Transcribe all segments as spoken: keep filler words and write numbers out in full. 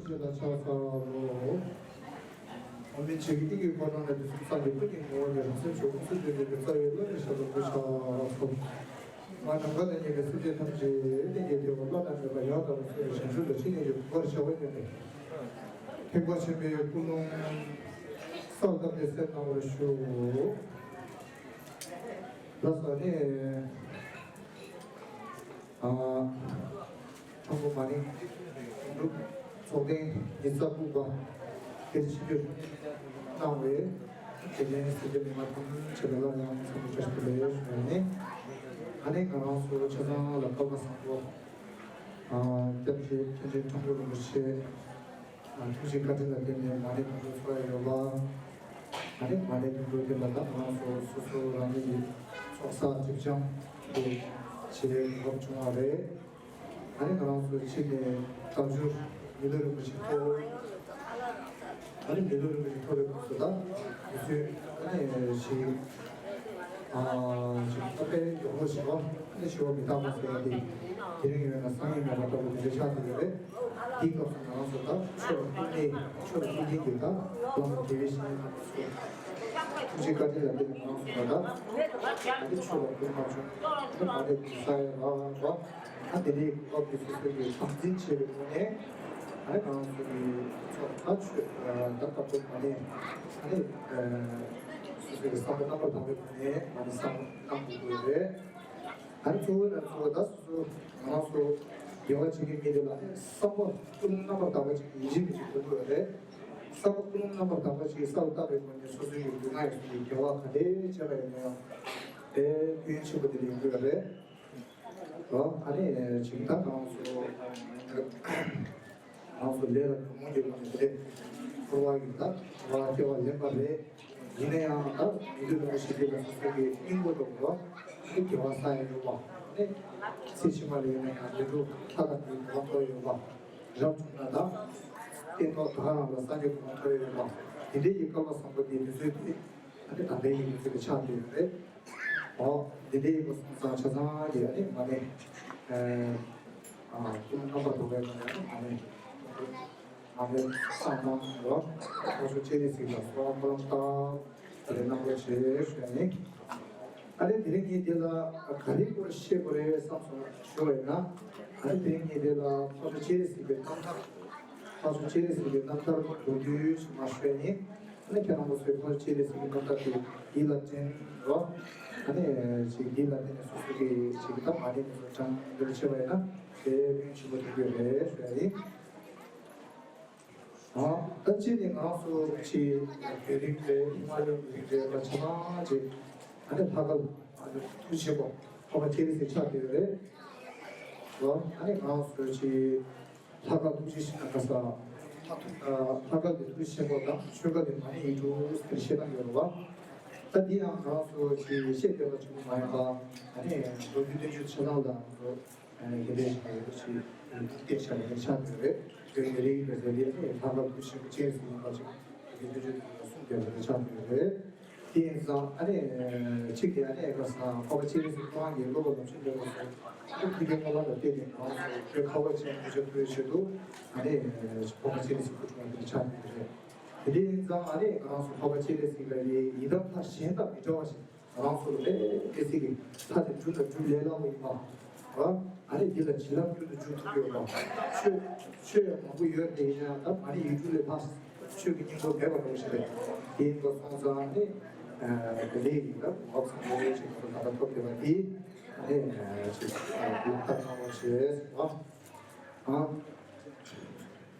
ཆོས་ལ་ཕྱག་འཚལ་ལོ། འོག་མིན་ཇི་སྐད་དབྱིངས་ཀྱི་ཁོ་ན་ལས། དུས་གསུམ་སངས་རྒྱས་ཀུན་གྱི་ངོ་བོ་ཉིད། རང་སེམས་ཆོས་སྐུ་ཚུལ་བཞིན་ཉིད་ཀྱི་རྩ་བའི་བློ་ཡི་ཞབས་ལ་གུས་ཕྱག་འཚལ། མ་ནམ་མཁའ་ལས་མཉེས་པའི་སེམས་ཅན་ཐམས་ཅད་གླིང་གི་བདེ་བ་བླ་ན་མེད་པ་ཡང་དག་པར་རྫོགས་པའི་བྱང་ཆུབ་ལ་ཆེད་གཉེར་གྱི་གོ་འཕང་ཞབས་པད་བསྣོལ་ནས། ཐེག་པ་ཆེན་པོའི་ཀུན་སློང་གསལ་བཏབ་སྟེ་གསལ་གནང་བར་ཞུ། ལགས་སོ་ནི། ཨ། ཁྲོམ་སྐོར་མ་ཎི་སྒྲུབ་ཚོགས་ཐེངས་ཉི་ཤུ་རྩ་དགུ་པ་དེར་ཆིབས་བསྒྱུར་གནང་བའི་དགེ་ལྡན་སེར་སྐྱ་མི་མང་ཐམས་ཅད་ལ་སླར་ཡང་འཚམས་འདྲི་བཀྲ་ཤིས་བདེ་ལེགས་ཞུ་ནས། ཨ་ནི་ང་རང་ཚོ་ཆ་ཚང་ལ་སྐལ་བ་བཟང་པོ། ཨ། སྐྱབས་རྗེ་མཁན་ཆེན་ཁྲོམ་སྐོར་རིན་པོ་ཆེ། ཨ། ཐུགས་རྗེ་བཀའ་དྲིན་ལ་བརྟེན་ནས་མ་ཎི་དུང་སྒྲོན་ཚོར་ཡོད་པ། ཨ་ནི་མ་ཎི་དུང་སྒྲོན་དེ་ལ་ད་ང་རང་ཚོ་སོ་སོ་རང་ཉིད་ཀྱི་ཚོགས་བསགས་སྒྲིབ་སྦྱང་དེ་བྱེད་གོ་སྐབས་བྱུང་བ་རེད། ཨ་ནི་ང་རང་ཚོ་ཕྱི་ནས་བདག་སྒྱུར་མི་ལུས་རིན་པོ་ཆེ་ཐོབ། ཨ་ནི་མི་ལུས་རིན་པོ་ཆེ་ཐོབ་པའི་སྐབས་སུ་ད་དུས་ཚོད་ཨ་ནི་ཞིག་ཨ། ཅིག་ད་དཔེ་མགྱོགས་པོ་ཞིག་རོ། ཨ་ནི་ཞི་བ་མི་རྟག་པ་ཟེར་ཡ་དེ་དེ་རིང་ཡོད་ན་སང་ཉིན་མེད་པ་ལྟ་བུ་དེ་འདྲ་ཆགས་བསྡད་ཡོད་རེད། དེའི་སྐབས་སུ་ང་རང་ཚོ་ད་ཆོས་ལ་བསྟུན་ནས་ཆོས་ལ་བསྟུན་མཁན་གྱི་ད་བླ་མ་དགེ་བའི་བཤེས་གཉེན་རྣམ་པ་ཚོ་ཐུགས་རྗེ་བཀའ་དྲིན་ལ་བརྟེན་ནས་ང་རང་ཚོ་ད་ད་ནི་ཆོས་ལ་བསྟུན་མ་བྱུང་། ད་མ་རེད་དེ་ས་ཡ་ར་ར། ད་དེ་འདྲའི་གོ་སྐབས་དེ་སོ་སོ་གིས་དམ་འཛིན་བྱས་པའི་སྒོ་ནས་ཨ་ནི་ང་རང་ཚོ་གི་ཚོགས་ད་ཆོས་ད་ལྟ་བུ་མ་ནས་ཨ་ནི་སོ་སོ་གི་བསམ་པ་རྣམ་པར་དག་པའི་སྒོ་ནས་མ་ནི་བསམ་བློ་བཏང་དགོས་ཀྱི་ཡོད་རེད། ཨ་ནི་གཙོ་བོ་ནས་གཙོ་བོ་ད་སོ་སོ་ང་རང་ཚོ་དགེ་བ་བྱེད་མཁན་མི་དེ་ལ་ཨ་ནི་བསམ་པ་ཀུན་སློང་རྣམ་པར་དག་པ་ཅིག་ཡིན་གཅིག་མིན་གཅིག་དགོས་ཀྱི་ཡོད་རེད། བསམ་པ་ཀུན་སློང་རྣམ་པར་དག་པ་ཅིག་གསལ་བཏབ་པའི་སྒོ་ནས་སོ་སོའི་ལུས་ངག་ཡིད་གསུམ་གྱི་དགེ་བ་ག་འདྲའི་བྱས་པ་ཡིན་ན་ཡང་དེ་ཕན་ཡོན་ཆེན་པོ་དེ་ལ་ཡོང་གི་ཡོད་རེད། ཨ་ནི་ཅིག་ད་ང་ཚོ་ང་ཚོ་ལས་ལ་ཉོན་མོངས་ཀྱི་སྒོ་ནས་དེ་འཁོར་བ་ཡི་ད་འཁོར་བ་སྐྱེ་བ་ལེན་པ་རེད། ཡིན་ན་ཡང་ད་མི་ལུས་རིན་པོ་ཆེ་འདི་ལ་སོ་སོ་གི་སྙིང་པོ་འདྲ་བོ་ནི་དགེ་བ་བསགས་ཡ་ཡོད་པ། ནི་ཚེ་ཕྱི་མ་ལ་ཡིན་ན་ཡང་དགེ་ཕྲུག་ལྷ་དང་མིའི་གོ་འཕང་ཐོབ་ཡོད་པ། རབ་བྱུང་ན་ད་བསྟན་ཐོག་ད་ག་རང་ལ་སངས་རྒྱས་གོ་འཕང་ཐོབ་ཡོད་པ། དེ་འདྲའི་གི་སྐལ་བ་བཟང་པོ་འདི་དུས་ཚོད་འདི་ཨ་ནི་ད་ལྟའི་གི་དུས་ཚོད་ལ་ཆགས་བསྡད་ཡོད་རེད། འོ། འདི་འདྲའི་གི་སོང་ཙང་ཆ་ཚང་གི་ཨ་ནི་མ་ནི་ཨ་ཀུན་སློང་རྣམ་པར་དག་པའི་སྒོ་ནས་ཨ་ནི་མ་ནི། ང་ཚོའི་བསམ་བློ་ལ་ཕར་ཕྱོགས་སྤྱན་རས་གཟིགས་ལ་གསོལ་བ་སྨོན་ལམ་བཏབ་དེ་རིང་གནང་རོགས་བྱེད་ཞུ་ཡ་ཡིན། ཨ་ནི་དེ་རིང་ངས་འདི་ལ་ག་རེ་སྐོར་བཤད་དགོས་རེད་བསམ་སོང་ཞུ་བ་ཡིན་ན། ཨ་ནི་དེ་རིང་ངས་འདི་ལ་ཕར་ཕྱོགས་སྤྱན་རས་གཟིགས་ཀྱི་རྣམ་ཐར། ཕར་ཕྱོགས་སྤྱན་རས་གཟིགས་ཀྱི་རྣམ་ཐར་མདོར་བསྡུས་ཤིག་མར་ཞུ་ཡ་ཡིན། ཨ་ནི་ཁྱེད་རང་ཚོ་ཚོས་ཕར་ཕྱོགས་སྤྱན་རས་གཟིགས་ཀྱི་རྣམ་ཐར་དེ་ཡིད་ལ་དྲན་རོགས། ཨ་ནི་ཅིག་ཡིད་ལ་དྲན་ནས་སོ་སོ་གི་ཅིག་ད་མ་ནི་ནས་སོ་དྲང་འདིར་བྱེད་པ་ཡིན་ན་དེ་ཕན་ཆེན་པོ་ཐོབ་ཀྱི་རེད་ཞུ་ཡ་ཡིན། ཨ། ད་ཅི་ནས་ང་ཚོ་ཅིག་བོད་རིགས་རེད། སྔ་ཡོད་རིགས་རེད། ད་ཆ་ཚང་ཅིག་ཨ་ནི་ལྷག་དཀར་ཐུགས་ཆེན་པོ་འཕགས་པ་སྤྱན་རས་གཟིགས་ཆགས་བསྡད་ཡོད་རེད། ཨ་ནི་ང་ཚོ་ཅིག་ལྷག་དཀར་ཐུགས་རྗེ་ཆེན་ན་ག་ས། ཨ། ལྷག་དཀར་གྱི་ཐུགས་རྗེ་ཆེན་པོ་དང་ཆོས་དཀར་གྱི་མ་ཎི་ཡིག་དྲུག་ཟེར་བཤད་སྟངས་ཡོད་རེད་བ། ད་འདི་ཡང་ང་ཚོ་ཅིག་བཤད་བསྡད་པ་གཅིག་པུ་མ་ཡིན་པ། ཨ་ནི་ལོ་རྒྱུས་བསྟན་བཅོས་ཆ་ཚང་ལ་ང་ཚོ། དེ་འདྲའི་ཞིག་ཡོད་ཞིག་སྐད་ཆ་ལ་ཆགས་ཡོད་རེད། བོད་མི་རིགས་ལ་ཟེར་ཡས་ནི་ལྷག་དཀར་ཐུགས་ཆེན་པོ་སྤྱན་རས་གཟིགས་ཡིན་པ་ཅིག་དེ་འདྲའི་གསུངས་བསྡད་པ་ཆགས་ཡོད་རེད། དེ་ཡིན་ཙང་ཨ་ནི་གཅིག་དེ་ཨ་ནི་ཁ་སང་འཕགས་པ་སྤྱན་རས་གཟིགས་ཁོ་རང་གི་སློབ་པ་ལམ་སྲོལ་འདྲ་བོ་སོགས་ཐུགས་ཀྱི་སྨོན་ལམ་ལ་བརྟེན་ནས་ང་རང་ཚོ་བོད་ཁ་བ་ཅན་གྱི་ཆེད་དུ་ཆེད་དུ་ཨ་ནི་འཕགས་པ་སྤྱན་རས་གཟིགས་སྐུ་འཁྲུངས་པ་དེ་ཆགས་ཡོད་རེད། དེ་འདྲ་ཡིན་ཙང་ཨ་ནི་ང་རང་ཚོ་འཕགས་པ་སྤྱན་རས་གཟིགས་ལ་ཡི་དམ་ལྷ་གཞན་དང་མི་འདྲ་བ་ཞིག་ང་རང་ཚོ་ལ་དཔེ་སྐྱེ་སྲིད་ཀྱི་ལྷ་དེ་སྒྲུབ་དང་སྒྲུབ་ལས་སླ་པོ་ཡིན་པ། ཨ་ནི་འདི་ལ་བྱིན་རླབས་རྒྱུན་དུ་འཇུག་ཐུབ་ཀྱི་ཡོད་པ། ཆོས་ཆོས་ཡང་མང་པོ་ཡོད་དེ་ཡིན་ཡང་ད་མ་ཎི་ཡིག་དྲུག་ལས་ལྷག་ཆོས་ཀྱི་སྙིང་པོ་མེད་པ་འདྲ་བོ་ཞིག་རེད། དེ་ཡིན་པ་སོང་ཙང་ནི་དེ་འདྲའི་ཡིན་ན་འོབ་ཚང་མོ་ཞིག་ང་ཚོ་ད་ལྟ་ཐོབ་བསྡད་པ་དེ་ཨ་ནི་ཅིག་ལག་བསྟར་གནང་རོགས་བྱེད་ཨ།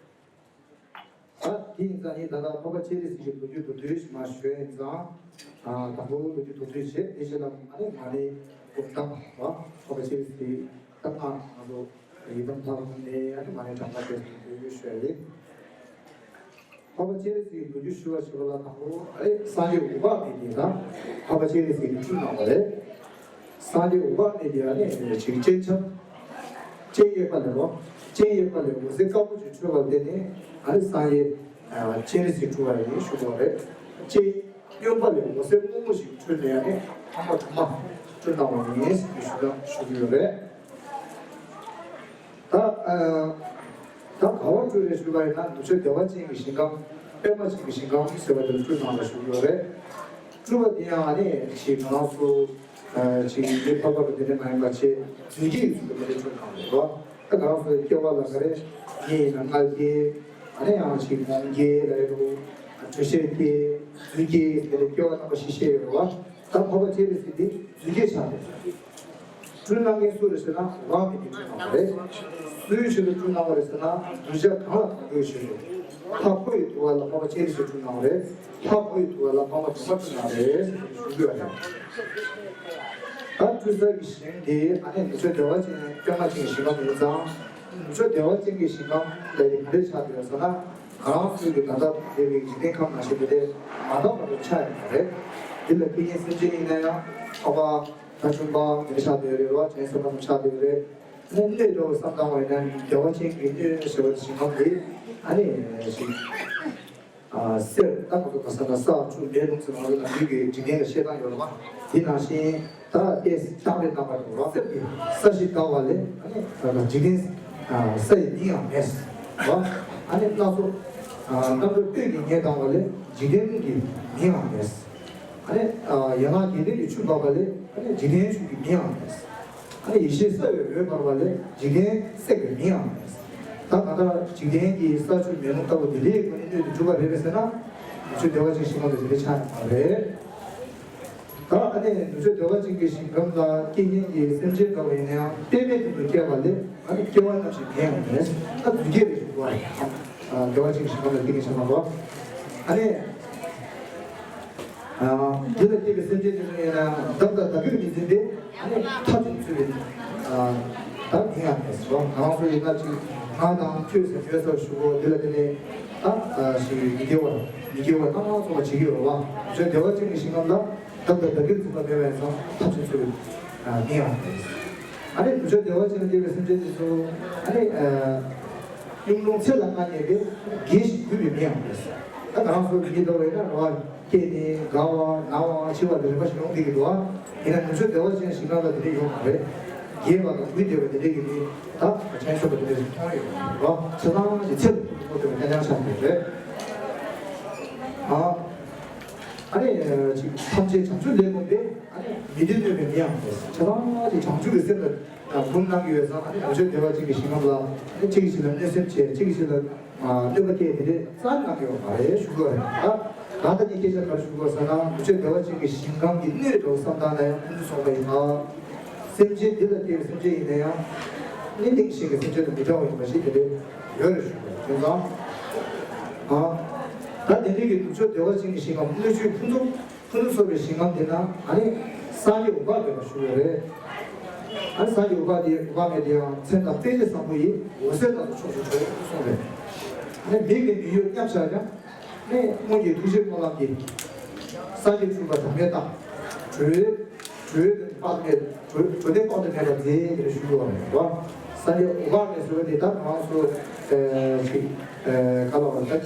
ཨ། ད་དེ་ཡིན་ཙང་ངས་ད་ལྟ་འཕགས་པ་སྤྱན་རས་གཟིགས་ཀྱི་ལོ་རྒྱུས་མདོར་བསྡུས་ཤིག་མར་ཞུས་ཡིན་ཙང་། ཨ། དང་པོ་ལོ་རྒྱུས་མདོར་བསྡུས་བྱས། དེ་རྗེས་ལ་ཨ་ནི་མ་ཎི་སྒོམ་སྟངས་པ། འཕགས་པ་སྤྱན་རས་གཟིགས་གཏང་སྔགས་ང་ཚོ་ཡི་དམ་ལྷ་ཁང་ནས་ཨ་ནི་མ་ཎི་བགྲང་བྱ་བྱས་ཏེ་ཡོད་ཞུ་ཡ་ཡིན། འཕགས་པ་སྤྱན་རས་གཟིགས་ཀྱི་ལོ་རྒྱུས་ཞུ་བ་ཞུ་བ་ལ་དང་པོ་ཨ་ནི་སངས་རྒྱས་འོད་དཔག་མེད་ཀྱིས་ད་འཕགས་པ་སྤྱན་རས་གཟིགས་ཀྱི་སྤྲུལ་གནང་བ་རེད། སངས་རྒྱས་འོད་དཔག་མེད་ཀྱིས་ཨ་ནི་ཅིག་སྤྱན་ཆབ། སྤྱན་གཡས་པ་ལས་རོ། སྤྱན་གཡས་པ་ལས་འོད་ཟེར་དཀར་པོ་ཅིག་འཕྲོས་པ་དེ་ནི་ཨ་ནི་སངས་རྒྱས་ཨ་སྤྱན་རས་གཟིགས་འཁྲུངས་པ་ཡིན་ཞུ་དགོས་རེད། སྤྱན་གཡོན་པ་ལས་འོད་ཟེར་སྔོན་པོ་ཞིག་འཕྲོས་ནས་ཨ་ནི་འཕགས་པ་ཐོག་མ་སྤྲུལ་གནང་བ་ཡིན་ཞེས་ཞུ་ཞུ་གི་ཡོད་རེད། ད་ཨ། ད་ག་བ་སྤྲུལ་རེད་ཞུ་བ་ཡིན་ན། ནུབ་ཕྱོགས་བདེ་བ་ཅན་གྱི་ཞིང་ཁམས། པདྨ་ཅན་གྱི་ཞིང་ཁམས་ཟེར་བ་དེ་ལ་སྤྲུལ་གནང་བ་ཞུ་གི་ཡོད་རེད། སྤྲུལ་པ་དེ་ཡང་ཨ་ནི་ཅིག་ང་རང་ཚོ་ཅིག་མི་ཕལ་པ་གི་དེ་འདྲ་མ་ཡིན་པ་བྱས། རྫུས་སྐྱེས་ཀྱི་ཚུལ་དུ་དེ་འདྲ་སྤྲུལ་གནང་བ་རེད་བ། ད་ང་རང་ཚོའི་སྐྱེ་བ་ལ་ག་རེ། མི་ཡིན་ན་མངལ་སྐྱེས། ཨ་ནི་ཡང་ཅིག་མོང་སྐྱེས་ལ་ཡོད་དོ། དྲོད་གཤེར་སྐྱེས། རྫུས་སྐྱེས་དེ་འདྲ་སྐྱེ་བ་རྣམ་པ་བཞི་བཤད་ཡོད་རེད་བ། ད་འཕགས་པ་སྤྱན་རས་གཟིགས་འདི་རྫུས་སྐྱེས་ཆགས་རེད། སྤྲུལ་གནང་མཁན་སུ་རེད་ཟེར་ན། འོད་དཔག་མེད་ཀྱིས་སྤྲུལ་གནང་བ་རེད། སུའི་ཆེད་དུ་སྤྲུལ་གནང་བ་རེད་ཟེར་ན། གདུལ་བྱ་གང་ལ་གང་འདུལ་ཞིག་རེད། ལྷ་ཕོ་ཡི་ཐུ་བ་ལ་འཕགས་པ་སྤྱན་རས་གཟིགས་སྤྲུལ་གནང་བ་རེད། ལྷ་མོ་ཡི་ཐུ་བ་ལ་འཕགས་མ་སྒྲོལ་མ་སྤྲུལ་གནང་བ་རེད་ཟེར་ཞུ་རྒྱུ་ཡོད་རེད། ད་སྤྲུལ་ས་གི་ཞིང་དེ་ཨ་ནི་ནུབ་ཕྱོགས་བདེ་བ་ཅན་པདྨ་ཅན་གྱི་ཞིང་ཁམས་ཡིན་ཙང་། ནུབ་ཕྱོགས་བདེ་བ་ཅན་གྱི་ཞིང་ཁམས་ལ་ཡི་ག་རེ་ཆགས་ཡོད་ཟེར་ན། ང་རང་ཚོའི་གི་ད་ལྟ་བསྡད་པའི་འཇིག་རྟེན་ཁམས་ནང་བཞིན་དེ་མ་འདང་བ་རུ་ཆགས་ཡོད་པ་རེད། འདི་ལ་སྐྱེ་མཁན་སེམས་ཅན་ཡིན་ན་ཡང་། འཕགས་པ། ད་ཆུང་པ་དེ་ཆགས་བསྡད་ཡོད་རེད་བ། བྲན་གསུམ་པ་དེ་ཆགས་བསྡད་ཡོད་རེད། ཨ་ནི་སྣོད་འདྲ་བོ་བསམ་བཏང་བ་ཡིན་ན། བདེ་བ་ཅན་གྱི་སྣོད་ཟེར་བ་ཞིང་ཁམས་དེ་ཨ་ནི་ཞིག་ཨ་གསེར། ད་ང་ཚོ་ག་ས་ན་ས་ཆུ་མེ་རླུང་ཟེར་བ་ལ་ནམ་རྒྱུན་གྱི་འཇིག་རྟེན་ལ་བཤད་སྟངས་ཡོད་རེད་བ། དེ་ནང་བཞིན་ད་ལྟས་ལྕགས་རི་རྣམ་པ་རེད་བ། གསེར་གྱི་ས་གཞི་བལྟ་བ་ལས་ཨ་ནི་འཇིག་རྟེན་ས་ཡི་མིང་ཡང་མེད་བ། ཨ་ནི་སྣ་ཚོགས་རྣམ་གྲོལ་སྤོས་ཀྱི་ངད་ལྡང་བ་ལས་འཇིག་རྟེན་གྱི་མིང་ཡང་མེད། ཨ་ནི་ཡན་ལག་བརྒྱད་ལྡན་གྱི་ཆུ་འབབ་པ་ལས་ཨ་ནི་འཇིག་རྟེན་ཆུ་གི་མིང་ཡང་མེད། ཨ་ནི་ཡེ་ཤེས་གསལ་བའི་འོད་འབར་བ་ལས་འཇིག་རྟེན་གསལ་བའི་མིང་ཡང་མེད། ད་གང་ལྟར་འཇིག་རྟེན་གྱི་ས་ཆུ་མེ་རླུང་ལྟ་བུ་འདི་འདྲའི་སྒོ་ནས་སྣོད་དུ་གྱུར་པ་རེད་པས་ཟེར་ན། ནུབ་ཕྱོགས་བདེ་བ་ཅན་ཞིང་ཁམས་ལ་འདི་འདྲའི་ཆགས་ཡོད་མ་རེད། ད་ཨ་ནི་ནུབ་ཕྱོགས་བདེ་བ་ཅན་གྱི་ཞིང་ཁམས་ལ་སྐྱེ་མཁན་གྱི་སེམས་ཅན་འདྲ་བ་ཡིན་ན་ཡང་། པདྨའི་སྟེང་དུ་སྐྱེས་པ་ལས་ཨ་ནི་སྐྱེ་བ་རྣམ་བཞི་མེད་ཡང་མེད། ད་རྫུས་སྐྱེས་རེད་ཞུ་བ་རེད། བདེ་བ་ཅན་གྱི་ཞིང་ཁམས་ལ་སྐྱེ་མཁན་ཞིག་མ་གཏོགས། ཨ་ནི། འདི་ལ་སྐྱེས་པའི་སེམས་ཅན་དེ་ཚོ་ཡིན་ན་བདག་དང་བདག་གིར་མི་འཛིན་པས་ཨ་ནི་མཐའ་ཅིག་ཚུད་པའི་ད་མིང་ཡང་མེད་ཟེར་བ། ང་རང་ཚོ་ཡིན་ན་ཅིག་ང་དང་ཁྱོད་ཟེར་ཡོད་ས་ཞུ་གོ། འདི་ལ་དེ་ནས་ད་ཞིག་མི་དགེ་བ་མི་དགེ་བ་སྣ་ཚོགས་པ་བྱེད་ཀྱི་ཡོད་རེད་བ། བདེ་བ་ཅན་གྱི་ཞིང་ཁམས་ལ་བདག་དང་བདག་གིར་འཛིན་པ་མེད་པ་ཡིན་ཙང་མཐའ་ཅིག་ཚུད་པའི་མིང་ཡང་མེད། ཨ་ནི་ནུབ་ཕྱོགས་བདེ་བ་ཅན་ལ་སྐྱེས་པའི་སེམས་ཅན་དེ་ཚོ་ཨ་ནི་གཡུང་དྲུང་ཚེ་ལ་མངའ་བརྙེས་པའི་དགེ་ཞིང་གུས་པའི་མིང་ཡང་མེད། ད་ང་རང་ཚོ་མི་འདྲ་བ་ཡིན་ན་རེད་བ། སྐྱེས་ནས་དགའ་བ་ན་བ་འཆི་བ་དེ་རིམ་པ་བཞིན་ཡོང་བསྡད་ཀྱི་འདུག་བ། ཡིན་ན་ནུབ་ཕྱོགས་བདེ་བ་ཅན་ཞིང་ཁམས་ལ་དེ་འདྲ་ཡོད་མ་རེད། དགྱེས་པ་དང་གུས་འདུད་པ་དེ་འདྲ་གི་མི་ད་ཕྱིན་སོང་བ་དེ་འདྲ་ཞིག་མཐོང་ཡོད་མ་རེད་བ། ཆ་ཚང་གི་ཚེ་ལ་གུས་པ་དེ་རྐྱང་རྐྱང་ཆགས་ཡོད་རེད། ཨ་ཨ་ནི་ཅིག་ཐམས་ཅད་བྱང་ཆུབ་ལས་བསྒོམས་པས། ཨ་ནི་མི་འདོད་གནོད་པའི་མི་ཡང་མེད། ཆ་ཚང་གི་བྱང་ཆུབ་ཀྱི་སེམས་ལ་སྒོམ་གནང་གི་ཡོད་ཙང་། ཨ་ནི་ནུབ་ཕྱོགས་བདེ་བ་ཅན་གྱི་ཞིང་ཁམས་ལ་ཨ་ནི་གཅིག་གིས་གཅིག་ལ་གནོད་སེམས་བྱས། གཅིག་གིས་གཅིག་ལ་གནོད་པ་སྐྱེལ་དེ་འདྲས་རྩ་གནང་གི་ཡོད་མ་རེད་ཞུ་གི་ཡོད་རེད། ད་ད་ལྟ་ངས་སྐད་ཆ་ག་རེ་ཞུ་དགོས་ཟེར་ན། ནུབ་ཕྱོགས་བདེ་བ་ཅན་གྱི་ཞིང་ཁམས་ཀྱི་སྣོད་འདྲ་བོ་བསམ་བཏང་ན་ཡང་ཕུན་སུམ་ཚོགས་པ་ཡིན་པ། སེམས་ཅན་འདི་ལ་སྐྱེ་བའི་སེམས་ཅན་ཡིན་ན་ཡང་། གནས་གཏིང་གཞན་གྱི་སེམས་ཅན་དང་མི་འདྲ་བ་ཡིན་པ་ཞིག་དེ་འདྲས་ཡོད་རེད་ཞུ་དགོས་ཡིན་ཙང་། ཨ་ད་དེ་འདྲས་ཀྱི་ནུབ་ཕྱོགས་བདེ་བ་ཅན་གྱི་ཞིང་ཁམས་སྣོད་བཅུད་ཕུན་སུམ། ཕུན་སུམ་ཚོགས་པའི་ཞིང་ཁམས་འདི་ན་ཨ་ནི་སངས་རྒྱས་འོད་དཔག་མེད་པ་བཞུགས་ཡོད་རེད། ཨ་ནི་སངས་རྒྱས་འོད་དཔག་འདི། འོད་དཔག་མེད་འདི་ཡང་མཚན་དང་དཔེ་བྱད་བཟང་པོ་ཡིས་འོད་ཟེར་རྣམས་སུ་ཕྱོགས་བཅུར་འཕྲོས་གསུངས་རེད། ཨ་ནི་མིག་གིས་མི་གཡོ་མཉམ་བཞག་ཀྱང་། ཨ་ནི་སྔོན་གྱི་ཐུགས་རྗེའི་སྨོན་ལམ་གྱིས། སངས་རྒྱས་འཁྲུལ་པ་གྲངས་མེད་དག། གྲོལ། གྲོལ་དོན་དཔག་ཏུ་མེད། གྲོལ་གྲོལ་དོན་དཔག་ཏུ་མེད་པ་མཛད་ཅེས་ཞུ་གི་ཡོད་རེད་བ། སངས་རྒྱས་འོད་དཔག་མེད་ཟེར་བ་འདི་ད་ང་ཚོ་ཨེ་ཅིག་ཨེ་ག་ལ་བ་ད་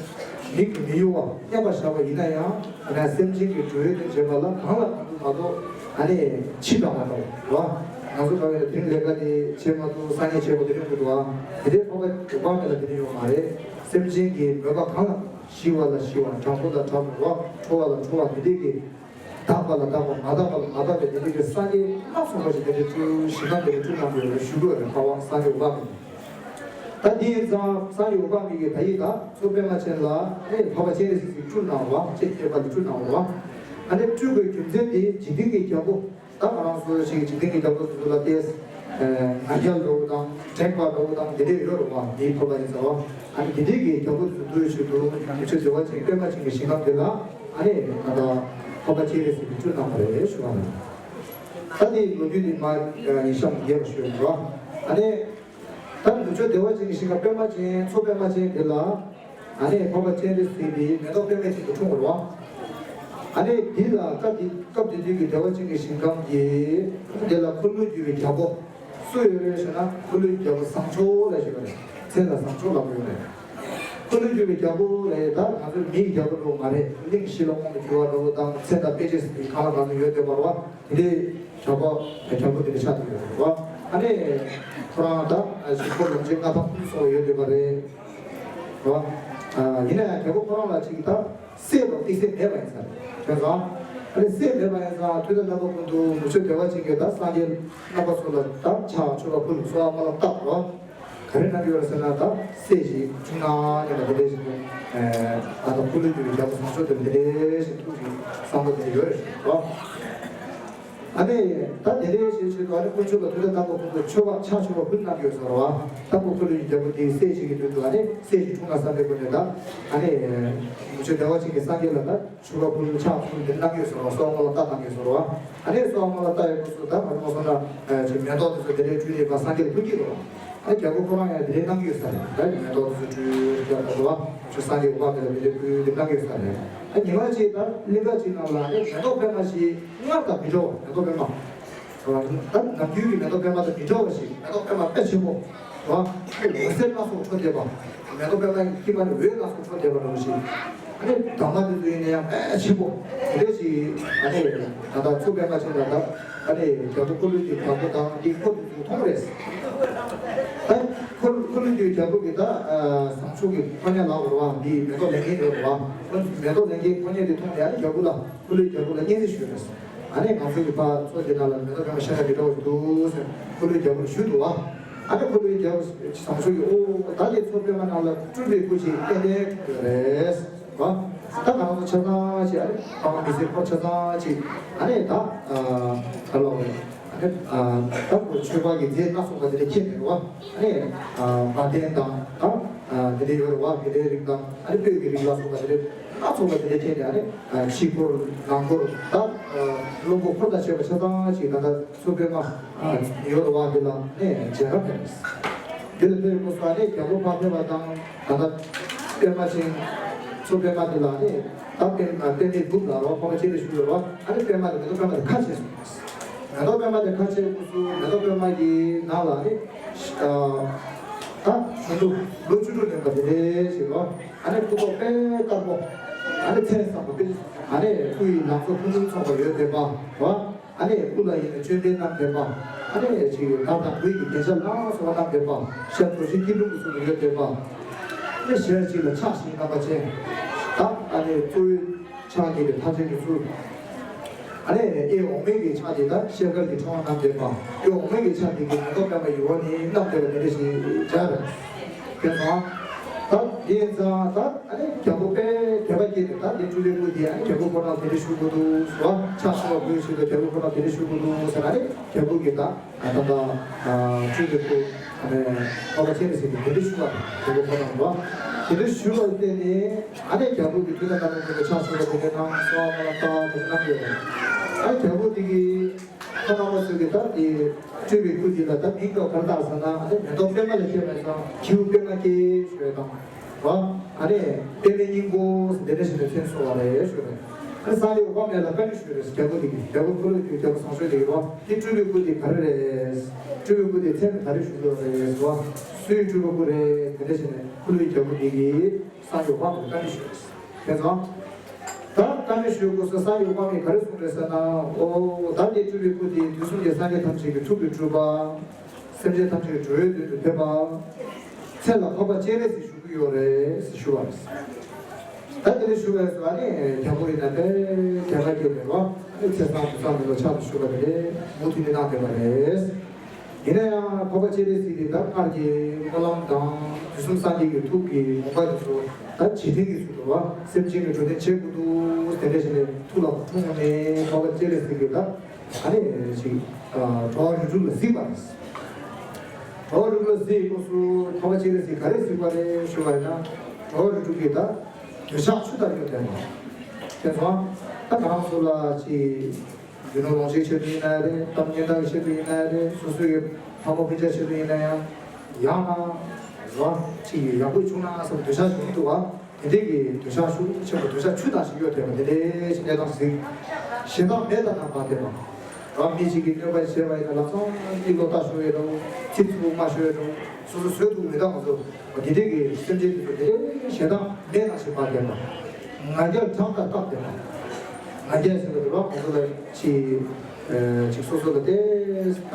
མིག་གིས་མི་གཡོ་བ་མཉམ་པར་བཞག་པ་ཡིན་ན་ཡང་། ཡིན་ན་སེམས་ཅན་གྱི་གྲོལ་དོན་བྱེད་པ་ལ་གང་ལ་གང་འདུལ་མ་གཏོགས་ཨ་ནི་ཕྱི་དང་མ་གཏོགས་བ། ང་ཚོ་ག་བའི་དེ་རིང་ལས་ཀ་དེ་བྱེད་མ་ཐུབ། སང་ཉིན་བྱེད་དགོས་དེ་རིང་དགོས་འདུག་བ། དེ་འདྲའི་འཕགས་པ་འོད་དཔག་མེད་ལ་དེ་འདྲ་ཡོད་མ་རེད། སེམས་ཅན་གྱི་མོས་པ་གང་ལ་ཞི་བ་ལ་ཞི་བ། གྲང་པོ་ལ་གྲང་བ། ཁྲོ་བ་ལ་ཁྲོ་བ། དེ་འདྲའི་གི་དག་པ་ལ་དག་པ། མ་དག་པ་ལ་མ་དག་པའི་དེ་འདྲའི་གི་སངས་རྒྱས་སྣ་ཚོགས་པ་ཞིག་དེ་འདྲའི་སྤྲུལ། ཞིང་ཁམས་དེ་འདྲའི་སྤྲུལ་གནང་དགོས་ཞུ་དགོས་རེད། འཕགས་པ་སངས་རྒྱས་འོད་དཔག་མེད། ད་དེ་ཡིན་ཙང་སངས་རྒྱས་འོད་དཔག་མེད་ཀྱིས་ད་ཡིན་ད་མཚོ་པདྨ་ཅན་ལ་ཨ་ནི་འཕགས་པ་སྤྱན་རས་གཟིགས་ཀྱིས་སྤྲུལ་གནང་བ། ཅེས་བསྟན་པ་ལ་སྤྲུལ་གནང་བ། ཨ་ནི་སྤྲུལ་པའི་རྒྱུ་མཚན་དེ་འཇིག་རྟེན་གྱི་རྒྱལ་པོ། ད་ང་རང་ཚོ་ཞིག་འཇིག་རྟེན་གྱི་རྒྱལ་པོ་དེ་ཚོ་ལ་ཏེས་ང་རྒྱལ་འདྲ་བོ་དང་དྲེགས་པ་འདྲ་བོ་དང་དེ་འདྲས་ཡོད་རེད་བ། མིའི་ཐོབ་ལ་ཡིན་ཟེར་བ། ཨ་ནི་དེ་འདྲས་ཀྱི་རྒྱལ་པོ་དེ་ཚོ་འདུལ་ཆེད་དུ་ནུབ་ཕྱོགས་བདེ་བ་ཅན་པདྨ་ཅན་གྱི་ཞིང་ཁམས་དེ་ལ་ཨ་ནི་ང་དང་འཕགས་པ་སྤྱན་རས་གཟིགས་ཀྱིས་སྤྲུལ་གནང་བ་རེད་ཞུ་བ་རེད། ད་དེའི་ལོ་རྒྱུས་དེ་མ་ཡིན་ཤམ་རྒྱས་པ་ཞུ་ཡོད་རེད་བ། ཨ་ནི། ད་ནུབ་ཕྱོགས་བདེ་བ་ཅན་གྱི་ཞིང་ཁམས་པདྨ་ཅན། མཚོ་པདྨ་ཅན་དེ་ལ་ཨ་ནི་འཕགས་པ་སྤྱན་རས་གཟིགས་དེ་མེ་ཏོག་པདྨའི་ཚལ་དུ་འཁྲུངས་པ་རེད་བ། ཨ་ནི་འདི་ལ་སྐབས་དེ་སྐབས་དེ་དུས་ཀྱི་བདེ་བ་ཅན་གྱི་ཞིང་ཁམས་ཀྱི་དེ་ལ་འཁོར་ལོས་སྒྱུར་བའི་རྒྱལ་པོ་སུ་ཡོད་རེད་ཟེར་ན། འཁོར་ལོས་སྒྱུར་བའི་རྒྱལ་པོ་བཟང་མཆོག་ལབ་ཞིག་ཡོད་རེད། མཚན་ལ་བཟང་མཆོག་ལབ་ཡོད་རེད། འཁོར་ལོས་སྒྱུར་བའི་རྒྱལ་པོ་ལབ་ཡས་ད་ང་ཚོའི་མིའི་རྒྱལ་པོ་འདྲ་བོ་མ་རེད། གླིང་བཞི་ལ་དབང་དུ་བསྡུ་བ་འདྲ་བོ་དང་། མཚན་དང་དཔེ་བྱད་ཟེར་དེ་གང་ལ་གང་འདུལ་ཡོད་བསྡད་པ་རེད་བ། དེ་འདྲའི་རྒྱལ་པོ་རྒྱལ་པོ་དེ་འདྲ་ཆགས་བསྡད་ཡོད་རེད་བ། ཨ་ནི་ཁོ་རང་ད་ཞིག་པོ་ལོངས་སྤྱོད་ལྔ་པ་ཕུལ་སོང་ཡོད་འདུག་པ་རེད། རོ། ཡིན་ན་ཡང་རྒྱལ་པོ་ཁོ་རང་ལ་ཅིག་ད་སྲས་དང་ཏི་སྲས་མེད་པ་ཡིན་ས་རེད། དེ་ཙང་ཨ་ནི་སྲས་མེད་པ་ཡིན་ཙང་དུས་དང་རྣམ་པ་ཀུན་ཏུ་མི་ཆོས་བདེ་བ་ཅན་གྱི་ད་སངས་རྒྱས་རྣམ་པ་ཚོ་ལ་ད་ཕྱག་མཆོད་པ་ཕུལ། གསོལ་བ་སྨོན་ལམ་བཏབ། རོ། ག་རེ་གནང་གི་ཡོད་རེད་ཟེར་ན་ད་སྲས་ཤིག་བྱུང་ན་ཉེ་ལ་དེ་འདྲས་ཞིག་ད་ད་ལྟ་འཁོར་ལོས་སྒྱུར་བའི་རྒྱལ་པོ་བཟང་ཕྱོགས་དེ་འདི་འདྲས་ཞིག་ཐུགས་ཀྱི་བསམ་པ་དེ་ཡོད་རེད། རོ། ཨ་ནི་ད་དེ་འདྲའི་ཞིག་བྱེད་དུ་ཨ་ནི་དཀོན་མཆོག་ལ་དུས་དང་རྣམ་པ་ཀུན་ཏུ་མཆོད་པ་ཕྱག་མཆོད་པ་ཕུལ་གནང་གི་ཡོད་ཟེར་བ། ད་ཁོ་འཁོར་ལོས་ཀྱི་རྒྱལ་པོ་དེའི་སྲས་ཤིག་གི་མདུན་དུ་ཨ་ནི་སྲས་ཤིག་འཁྲུངས་ན་བསམ་པའི་སྒོ་ནས་ད་ཨ་ནི་མི་ཆོས་བདེ་བ་ཅན་གྱི་སངས་རྒྱས་ལ་ད་མཆོད་པ་ཕུལ་ཕྱག་ཕུལ་འདི་གནང་གི་ཡོད་ཟེར་བ། གསོལ་བ་སྨོན་ལམ་བཏབ་གནང་གི་ཡོད་ཟེར་བ། ཨ་ནི་གསོལ་བ་སྨོན་ལམ་བཏབ་ཡོད་སྐབས་སུ་ད་ང་ཚོ་མ་སོང་ན་ཅིག་མེ་ཏོག་དེ་ཚོ་དེ་འདྲའི་སྤྲུལ་ནས་ཕར་སངས་རྒྱས་ལ་ཕུལ་གྱི་རེད། ཨ་ནི་རྒྱལ་པོ་ཁོ་རང་ཡང་དེ་འདྲའི་གནང་གི་ཡོད་ས་རེད། ད་མེ་ཏོག་དེ་ཚོ་སྤྲུལ་རྒྱག་པ་རེད་བ། ཆུ་སངས་རྒྱས་འོད་དཔག་མེད་ལ་དེ་འདྲའི་ཕུལ་དེ་གནང་གི་ཡོད་ས་རེད། ཨ་ཉི་མ་གཅིག་ད་གླིང་ག་གཅིག་ནང་ལ་ཨ་ནི་མེ་ཏོག་པད་མ་ཞིག་སྔར་དང་མི་འདྲ་བ། མེ་ཏོག་པད་མ། ད་ནམ་རྒྱུན་གྱི་མེ་ཏོག་པད་མ་དང་མི་འདྲ་བ་ཞིག་མེ་ཏོག་པད་མ་དཔེ་ཆེན་པོ། རོ། འོད་ཟེར་སྣ་ཚོགས་འཕྲོ་བསྡད་པ། མེ་ཏོག་པད་མ་ཡི་དཀྱིལ་མ་ནས་འོད་སྣ་ཚོགས་འཕྲོ་བསྡད་པ་འདྲ་བོ་ཞིག་ཨ་ནི་འདབ་མ་དེ་ཚོ་ཡིན་ན་ཡང་དཔེ་ཆེན་པོ། དེ་འདྲ་ཞིག་ཨ་ནི་ད་ལྟ་མཚོ་པད་མ་ཅན་ལ་ད་ཨ་ནི་རྒྱལ་པོ་འཁོར་ལོས་སྒྱུར་རྒྱལ་པོ་དང་འདི་འཁོར་དེ་ཚོ་མཐོང་རེད། ད་འཁོར་འཁོར་ལོས་སྒྱུར་རྒྱལ་པོ་གི་ད་བཟང་ཕྱོགས་ཀྱི་ཕོ་ཉ་ལ་འོར་བ་འདི་མེ་ཏོག་ལེན་མཁན་ཡོད་རེད་བ། མེ་ཏོག་ལེན་མཁན་ཕོ་ཉ་དེ་མཐོང་ནས་ཨ་ནི་རྒྱལ་པོ་ལ། འཁོར་ལོས་རྒྱལ་པོ་ལ་སྙན་སེང་ཞུས་རེད། ཨ་ནི་ང་ཚོ་གི་ཕར་མཚོ་འདི་ནང་ལ་མེ་ཏོག་པད་མ་ཤ་ཁྲག་གི་འདྲ་བོ་འདུག་ཟེར་འཁོར་ལོས་རྒྱལ་པོར་ཞུས་འདུག་བ། ཨ་ནི་འཁོར་ལོས་རྒྱལ་པོ་བཟང་ཕྱོགས་ཀྱི་ཨོ་ད་དེ་མཚོ་པད་མ་ནང་ལ་སྤྲུལ་པའི་སྐུ་ཅིག་ཏན་ཏན་འཁྲུངས་ཡོད་རེད་བ། ད་ང་ཚོ་ཆ་ཚང་ཅིག་ཨ་ནི་འབངས་མི་སེར་ཕོ་ཆ་ཚང་ཅིག་ཨ་ནི་ད་ག་ལ་བ་ཨ་ནི་ད་ཁོ་ཆོས་པ་གི་རྫས་སྣ་ཚོགས་པ་དེ་འདྲ་ཁྱེར་ནས་བ། ཨ་ནི་མ་ཏན་དང་ད་དེ་འདྲ་ཡོད་རེད་བ། དེ་འདྲའི་རིགས་དང་ཨ་ནི་སྤོས་ཀྱི་རིགས་ལ་སོགས་པ་དེ་འདྲ། སྣ་ཚོགས་པ་དེ་འདྲ་བྱས་ནས་ཨ་ནི་ཕྱི་འཁོར་ནང་འཁོར་ད་བློན་པོ་འཁོར་དང་བཅས་པ་ཆ་ཚང་ཅིག་ད་ལྟ་མཚོ་པད་མ་ཡོད་རེད་བ། འདི་ལ་ནས་མཇལ་ཁ་ཕེབས། འདི་ལ་ཕེབས་སྐབས་སུ་ཨ་ནི་རྒྱལ་པོ་ཕར་ཕེབས་པ་དང་ད་ལྟ་པད་མ་ཅན་མཚོ་པད་མ་འདི་ལ་ནས་ད་པད་པད་མའི་སྦུབས་ལ་རོ་འཕགས་པ་སྤྱན་རས་གཟིགས་ཡོད་རེད་བ། ཨ་ནི་པད་མ་དེ་མེ་ཏོག་པད་མ་དེ་ཁ་ཕྱེ་སོང་། མེ་ཏོག་པད་མ་དེ་ཁ་ཕྱེ་སྐབས་སུ་མེ་ཏོག་པད་མ་གི་ནང་ལ་ནི་ད་ཆུང་དུ་ལོ་བཅུ་དྲུག་ལོན་པ་དེ་འདྲ་ཞིག་རོ། ཨ་ནི་སྐུ་ཐོག་དཔེ་དཀར་པོ། ཨ་ནི་མཚན་བཟང་པོ་དཔེ། ཨ་ནི་སྐུ་ཡི་ལང་ཚོ་ཕུན་སུམ་ཚོགས་པ་ཡོད་བསྡད་པ། ཨ་ནི་སྐུ་ལ་ཡིན་ན་ཅོད་པན་བསྣམས་བསྡད་པ། ཨ་ནི་ཅིག་མདའ་དང་གོས་ཀྱི་རྒྱན་ཆ་ལ་སོགས་པ་བསྣམས་བསྡད་པ། ཞབས་རྡོ་རྗེ་སྐྱིལ་ཀྲུང་གི་ཚུལ་དུ་ཡོད་བསྡད་པ། ཨ་ནི་ཞལ་གཅིག་ལ་ཕྱག་བཞི་བསྣམས་པ་ཅན། ད་ཨ་ནི་གཙོ་བོའི་ཕྱག་གཉིས་ལ་ཐབས་ཆེན་གྱི་ཚུལ། ཨ་ནི་གཡས་འོག་མིན་གྱི་ཕྱག་གཉིས་ལ་ཤེལ་དཀར་གྱི་ཕྲེང་བ་བསྣམས་བསྡད་པ། གཡོན་འོག་མིན་གྱི་ཕྱག་གཉིས་ཀྱིས་མེ་ཏོག་པད་མ་ཡི་འོག་ནས་བསྣམས་བསྡད་པ་དེ་འདྲ་ཞིག་མཇལ་བས། དེ་ཙང་། ད་དེ་ཙང་ད་ཨ་ནི་རྒྱལ་པོ་དཔེ་དད་པ་སྐྱེས་ནས་ད་དེ་སྤྲུལ་པའི་སྐུ་དེ་ཨ་ནི་རྒྱལ་པོ་ཁོ་ན་དེ་འདྲ་ཞུ་དགོས་འདུག་ཟེར་བ། ཕྱག་ཕྱི་བ་དགོས་ཞེས་པའི་རྒྱལ་པོ་ཁོ་ན་དེ་འདྲ་ཞུ་དགོས་འདུག་ཟེར་ཨ་ནི་རྒྱལ་པོ་གིས་ད་ད་ད་སྤྲུལ་པའི་སྐུ་ཨ་ནི་འཕགས་པ་སྤྱན་རས་གཟིགས་ཀྱིས་དེ་འདྲ་ཞུ་བ་རྒྱལ་པོ་ཁོ་ན་འདུག་དེ་འདྲ་ཞུ་བ་བརྟེན་ནས་ཨ་ནི་རྒྱལ་པོ་གིས་དུས་དང་རྣམ་པ་ཀུན་ཏུ་ཕྱག་ཕྱི་བ་དེ་འདྲ་གནང་། གསོལ་བ་སྨོན་ལམ་བཏབ་དེ་འདྲ་གནང་གི་ཡོད་རེད། ཨ་ནི་རྒྱལ་པོ་དེ་གིས། ཁོང་རྣམ་པ་ཚོ་གིས་ད་དེ་སྤྲུལ་པའི་སྐུ་དེ་ལ་ད་མིང་ཐོགས་ག་རེ་བཏགས་ཟེར་ན་ཨ་ནི་མེ་ཏོག་པད་མ་ལ་བརྟེན་པ་སོང་། ཁྱེའུ་པད་མ་སྐྱེས་ཞུ་བ་དང་། རོ། ཨ་ནི་པད་མའི་སྙིང་པོ་དེ་འདྲ་ཞིག་ལ་མཚན་གསོལ་བ་རེད་ཞུ་རེད། ཨ་ནི་སངས་རྒྱས་འོད་དཔག་མེད་ལ་བཀའ་འདྲི་ཞུས་རེད། རྒྱལ་པོ་དེ་གིས་རྒྱལ་པོ་འཁོར་ལོས་སྒྱུར་རྒྱལ་པོ་བཟང་ཕྱོགས་དེ་གིས་རོ། དེ་སྤྲུལ་པའི་སྐུ་དེ་ག་རེ་རེད། སྤྲུལ་པའི་སྐུ་དེ་མཚན་ག་རེ་ཞུ་དགོས་རེད་རོ། སུའི་སྤྲུལ་པའི་སྐུ་རེད། དེ་འདྲ་བྱས་ནས་འཁོར་ལོའི་རྒྱལ་པོ་དེ་གིས། སངས་རྒྱས་འོད་དཔག་མེད་ལ་བཀའ་འདྲི་ཞུས། དེ་ཙང་། ད་བཀའ་འདྲི་ཞུས་སྐབས་སུ་སངས་རྒྱས་འོད་དཔག་མེད་ག་རེ་གསུངས་རེད་ཟེར་ན། ཨོ། ད་འདི་སྤྲུལ་པའི་སྐུ་དེ་དུས་གསུམ་གྱི་སངས་རྒྱས་ཐམས་ཅད་ཀྱི་ཐུགས་ཀྱི་སྤྲུལ་པ། སེམས་ཅན་ཐམས་ཅད་ཀྱི་འགྲོ་བའི་དོན་དུ་ཕེབས་པ། མཚན་ལ་འཕགས་པ་སྤྱན་རས་གཟིགས་ཞུ་གི་ཡོད་རེད་ཟེར་ཞུ་བ་རེད། ད་དེ་འདྲ་ཞུ་བའི་སྐབས་སུ་ཨ་ནི་རྒྱལ་པོ་ཡིན་ན་དཔེ་དད་པ་སྐྱེས་ནས་རོ། ཨ་ནི་ཚེས་བཟང་དུས་བཟང་མི་ལོ་ཕྱག་ཏུ་ཞུ་བ་དེ་རེད། མུ་མཐུད་ནས་གནང་བསྡད་པ་རེད། ཡིན་ན་ཡང་འཕགས་པ་སྤྱན་རས་གཟིགས་ཀྱིས་ད་སྔར་གྱི་སྨོན་ལམ་དང་དུས་གསུམ་སངས་རྒྱས་ཀྱི་ཐུགས་ཀྱི་དགོངས་པ་དེ་ཚོ་ད་རྗེས་དྲན་གྱི་ཚུལ་དུ་བ། སེམས་ཅན་གྱི་འགྲོ་དོན་བྱེད་དགོས་འདུག་དེ་འདྲ་བྱས་ནས་ཐུགས་ལ་འཁྲུངས་ནས་འཕགས་པ་སྤྱན་རས་གཟིགས་ཀྱིས་ད་ཨ་ནི་ཅིག་འགྲོ་བ་རིགས་དྲུག་ལ་གཟིགས་པ་རེད། འགྲོ་བ་རིགས་དྲུག་ལ་གཟིགས་སྐབས་སུ་འཕགས་པ་སྤྱན་རས་གཟིགས་ག་རེ་གཟིགས་པ་རེད་ཞུ་བ་ཡིན་ན། འགྲོ་བ་རིགས་དྲུག་གི་ད་འདོད་ཆགས་ཆུ་ལྟར་གཡོ་བསྡད་པ། དེ་ཚོ་ད་ང་རང་ཚོ་ལ་ཅིག་རྒྱུ་ནོར་ལོངས་སྤྱོད་ཆེད་དུ་ཡིན་ན་རེད། གཏམ་སྙན་གྲགས་ཀྱི་ཆེད་དུ་ཡིན་ན་རེད། སོ་སོའི་གི་ཕ་མ་སྤུན་ཆ་ཆེད་དུ་ཡིན་ན་ཡང་། ཡང་ན་རོ་ཅིག་ཡག་པོ་བྱུང་ན་བསམ་འདོད་ཆགས་ཡོང་གི་འདུག་བ། དེ་འདྲས་ཀྱི་འདོད་ཆགས་ཤུགས་ཆེན་པོ་འདོད་ཆགས་ཆུ་དང་ཞིག་གཡོ་བསྡད་པ་དེ་འདྲས་ཞིག་གནས་སྟངས་ཤིག་གཞན་དག་མེད་ལྟར་ན་བར་བསྡད་པ། རང་མི་གཅིག་གིས་གནོད་པ་བྱས་པ་ཡིན་ན་ལག་ཚང་གཉིས་ལོག་ལྟ་ཤོར་ཡོད་འགྲོ། ཚིག་རྩུབ་སྨྲ་ཤོར་ཡོད་འགྲོ། སོ་སོ་བཟོད་ཐུབ་མི་འདུག་ང་ཚོ་དེ་འདྲས་ཀྱི་སེམས་ཅན་དེ་ཚོ་དེ་འདྲས་གཞན་དག་མེད་ལྟར་ཞིག་བར་བསྡད་པ། ང་རྒྱལ་གྲངས་དང་བཏགས་བསྡད་པ། ང་རྒྱལ་ཟེར་བ་དེ་རོ་ང་ཚོ་ལ་ཅིག་ཅིག་སོ་སོ་ལ་དེ་ད་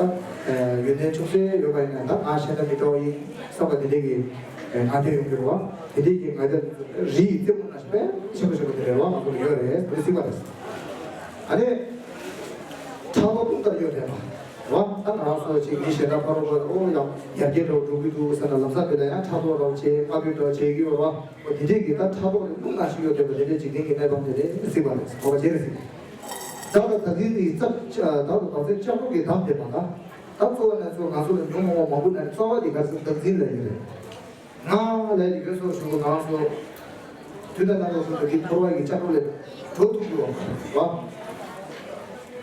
ཡོན་ཏན་ཅུང་ཟད་ཡོད་པ་ཡིན་ན་ད་ང་གཞན་དང་མི་འདྲ་བ་ཡིན་བསམ་པ་དེ་འདྲས་ཀྱི་ང་རྒྱལ་ཡོང་གི་རེད་བ། དེ་འདྲས་ཀྱི་ང་རྒྱལ་རི་ཡི་རྩེ་མོ་ནང་བཞིན་པས་ཆེན་པོ་ཆེན་པོ་དེ་རེད་བ། ང་ཚོ་ལ་ཡོད་རེད། དེ་སྲིད་པ་རེད། ཨ་ནི་ཕྲག་དོག་ཀུན་ལྟར་ཡོད་རེད་བ། རེད་བ། ད་ང་རང་ཚོ་ཅིག་མི་གཞན་དང་ཕ་རོལ་པོ་ཨོ་ཡང་ཡར་རྒྱས་འགྲོ་འགྲོ་གི་འདུག་ཟེར་ན་ལམ་སང་དེ་ལ་ཡང་ཕྲག་དོག་རང་བྱེད་དམའ་འབེབས་འདྲ་བྱེད་ཀྱི་ཡོད་རེད་བ། འོ་དེ་འདྲས་ཀྱི་ད་ཕྲག་དོག་རེ་རླུང་ནང་བཞིན་ཡོད་བསྡད་པ་དེ་འདྲས་འཇིག་རྟེན་གྱི་གནས་སྟངས་དེ་འདྲས་སྲིད་པ་རེད། གོ་བ་བྱེད་རེད་སྲིད། བདག་ལ་བདག་འཛིན་ནི་རྩ་བདག་ལ་བདག་འཛིན་ལྕགས་སྒྲོག་གིས་བསྡམས་བསྡད་པ་དང་། ད་གཙོ་བོ་ནས་གཙོ་ང་ཚོ་ལ་ཉོན་མོངས་པ་མང་པོ་ནང་ནས་རྩ་བ་དེ་ག་ཚོད་བདག་འཛིན་ལ་ཡོད་རེད། ང་ལ་ཡི་གེ་སོགས་ཞུ་ང་ཚོ་དུས་དང་རྣམ་པ་སོགས་ཀྱི་འཁོར་བ་ཡི་ལྕགས་སྒྲོག་ལས་གྲོལ་ཐུབ་ཀྱི་ཡོད་པ།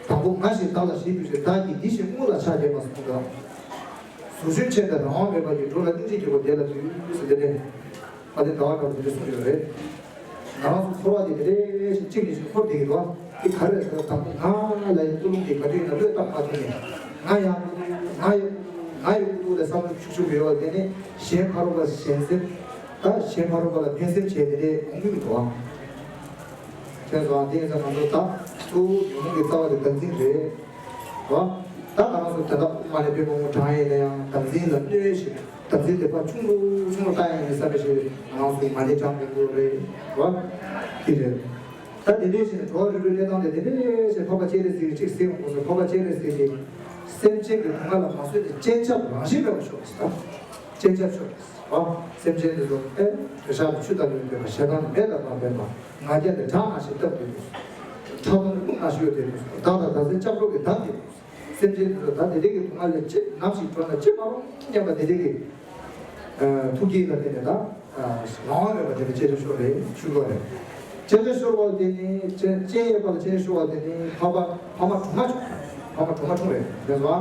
དང་པོ་ང་ཞེས་བདག་ལ་ཞེན་དུས་ཞེས་བདག་གིས་འདི་ཞེས་དངོས་ལ་ཆགས་བསྡད་པ་སོགས་དང་། ཟུར་གཞོན་ཆེ་དང་རང་དབང་མེད་པ་ཡི་འགྲོ་ལ་སྙིང་རྗེ་སྐྱེ་བོ་བདེ་ལ་འདུད་ཟེར་དེ་ནས། ཨ་ནི་ཟླ་བ་གྲགས་པས་འདི་འདྲ་གསུངས་ཡོད་རེད། ང་རང་ཚོ་འཁོར་བ་འདི་དེ་འདྲ་ཞིག་གཅིག་ནས་གཅིག་འཁོར་བསྡད་ཀྱི་འདུག་དེ་ག་རེ་ཟེར་ན་དང་པོ་ང་ལ་ཡི་ཀུན་སློང་དེ་ག་དུས་ཡིན་ན་བློས་བཏང་མ་ཐུབ་ནས་ང་ཡང་ང་ཡི་ང་ཡི་ཀུན་སློང་ལ་བསམ་བློ་ཆུག་ཆུག་ཡོད་པ་དེ་ནི་གཞན་ཕ་རོལ་པོ་ལ་ཞེན་སེམས་དང་གཞན་ཕ་རོལ་པོ་ལ་ཕན་སེམས་བྱས་དེ་འདྲ་འོང་གི་མི་འདུག་དེ་ཚོ་དེ་ཡིན་ཙང་ང་ཚོ་ད་གཙོ་བོ་ཉོན་མོངས་ཀྱི་རྩ་བ་དེ་བདག་འཛིན་རེད། རོ། ད་ང་རང་ཚོ་དེ་དག་མ་ནས་དཔེ་མང་པོ་དྲངས་ཡིན་ན་ཡང་བདག་འཛིན་ལ་གནོད་ཞེས་བདག་འཛིན་དེ་ཕར་ཆུང་རུ་ཆུང་རུ་བཏང་ཡིན་ས་རེད་ཞེས་ང་རང་ཚོ་མ་ནས་དྲངས་དགོས་རེད། རོ། དེ་རེད། ད་དེ་འདྲའི་ཞིག་ནས་འགྲོ་བ་རིགས་དྲུག་གནས་སྟངས་དེ་དེ་འདྲའི་ཞིག་འཕགས་པ་སྤྱན་རས་གཟིགས་ཀྱིས་གཅིག་གསལ་པོ་གསུངས་སོང་། འཕགས་པ་སྤྱན་རས་གཟིགས་ཀྱིས་སེམས་ཅན་གྱི་སྡུག་བསྔལ་ལ་མ་བཟོད་དེ་སྤྱན་ཆབ་རང་བཞིན་མེད་པར་ཤོག་ཟེར། སྤྱན་ཆབ་ཤོག་ཟེར། རོ། སེམས་ཅན་དེ་ཚོ་ཨེ་འདོད་ཆགས་དང་ཆུ་ལྟ་བུའི་འདོད་པ་ཞེ་སྡང་མེད་པར་འབད་པ། ང་རྒྱལ་དང་བྲལ་ཞིང་སྟབས་བདེ་དུས་སུ། ཕྲག་དོག་ནི་རླུང་ནང་བཞིན་ཡོད་དེ་དུས་སུ། བདག་དང་བདག་འཛིན་ལྕགས་སྒྲོག་གིས་བསྡམས་ཏེ་དུས་སུ། སེམས་ཅན་དེ་ཚོ་ད་དེ་འདྲའི་གི་སྡུག་བསྔལ་ལས་ཅི་ནམ་ཞིག་འགྲོ་ན་ཅི་མ་རུང་སྙམ་པ་དེ་འདྲའི་གི་ཐུགས་བསྐྱེད་ལ་བརྟེན་ནས་ད་རང་དབང་མེད་པ་དེ་ལ་སྤྱན་ཆབ་ཤོར་རེད་ཞུ་དགོས་རེད། སྤྱན་ཆབ་ཤོར་བ་དེ་ནི་སྤྱན་སྤྱན་གཡས་པ་ལ་སྤྱན་ཆབ་ཤོར་བ་དེ་ནི་འཕགས་པ་འཕགས་མ་སྒྲོལ་མ་བྱུང་། འཕགས་མ་སྒྲོལ་མ་འཁྲུངས་རེད། རེད་སོང་།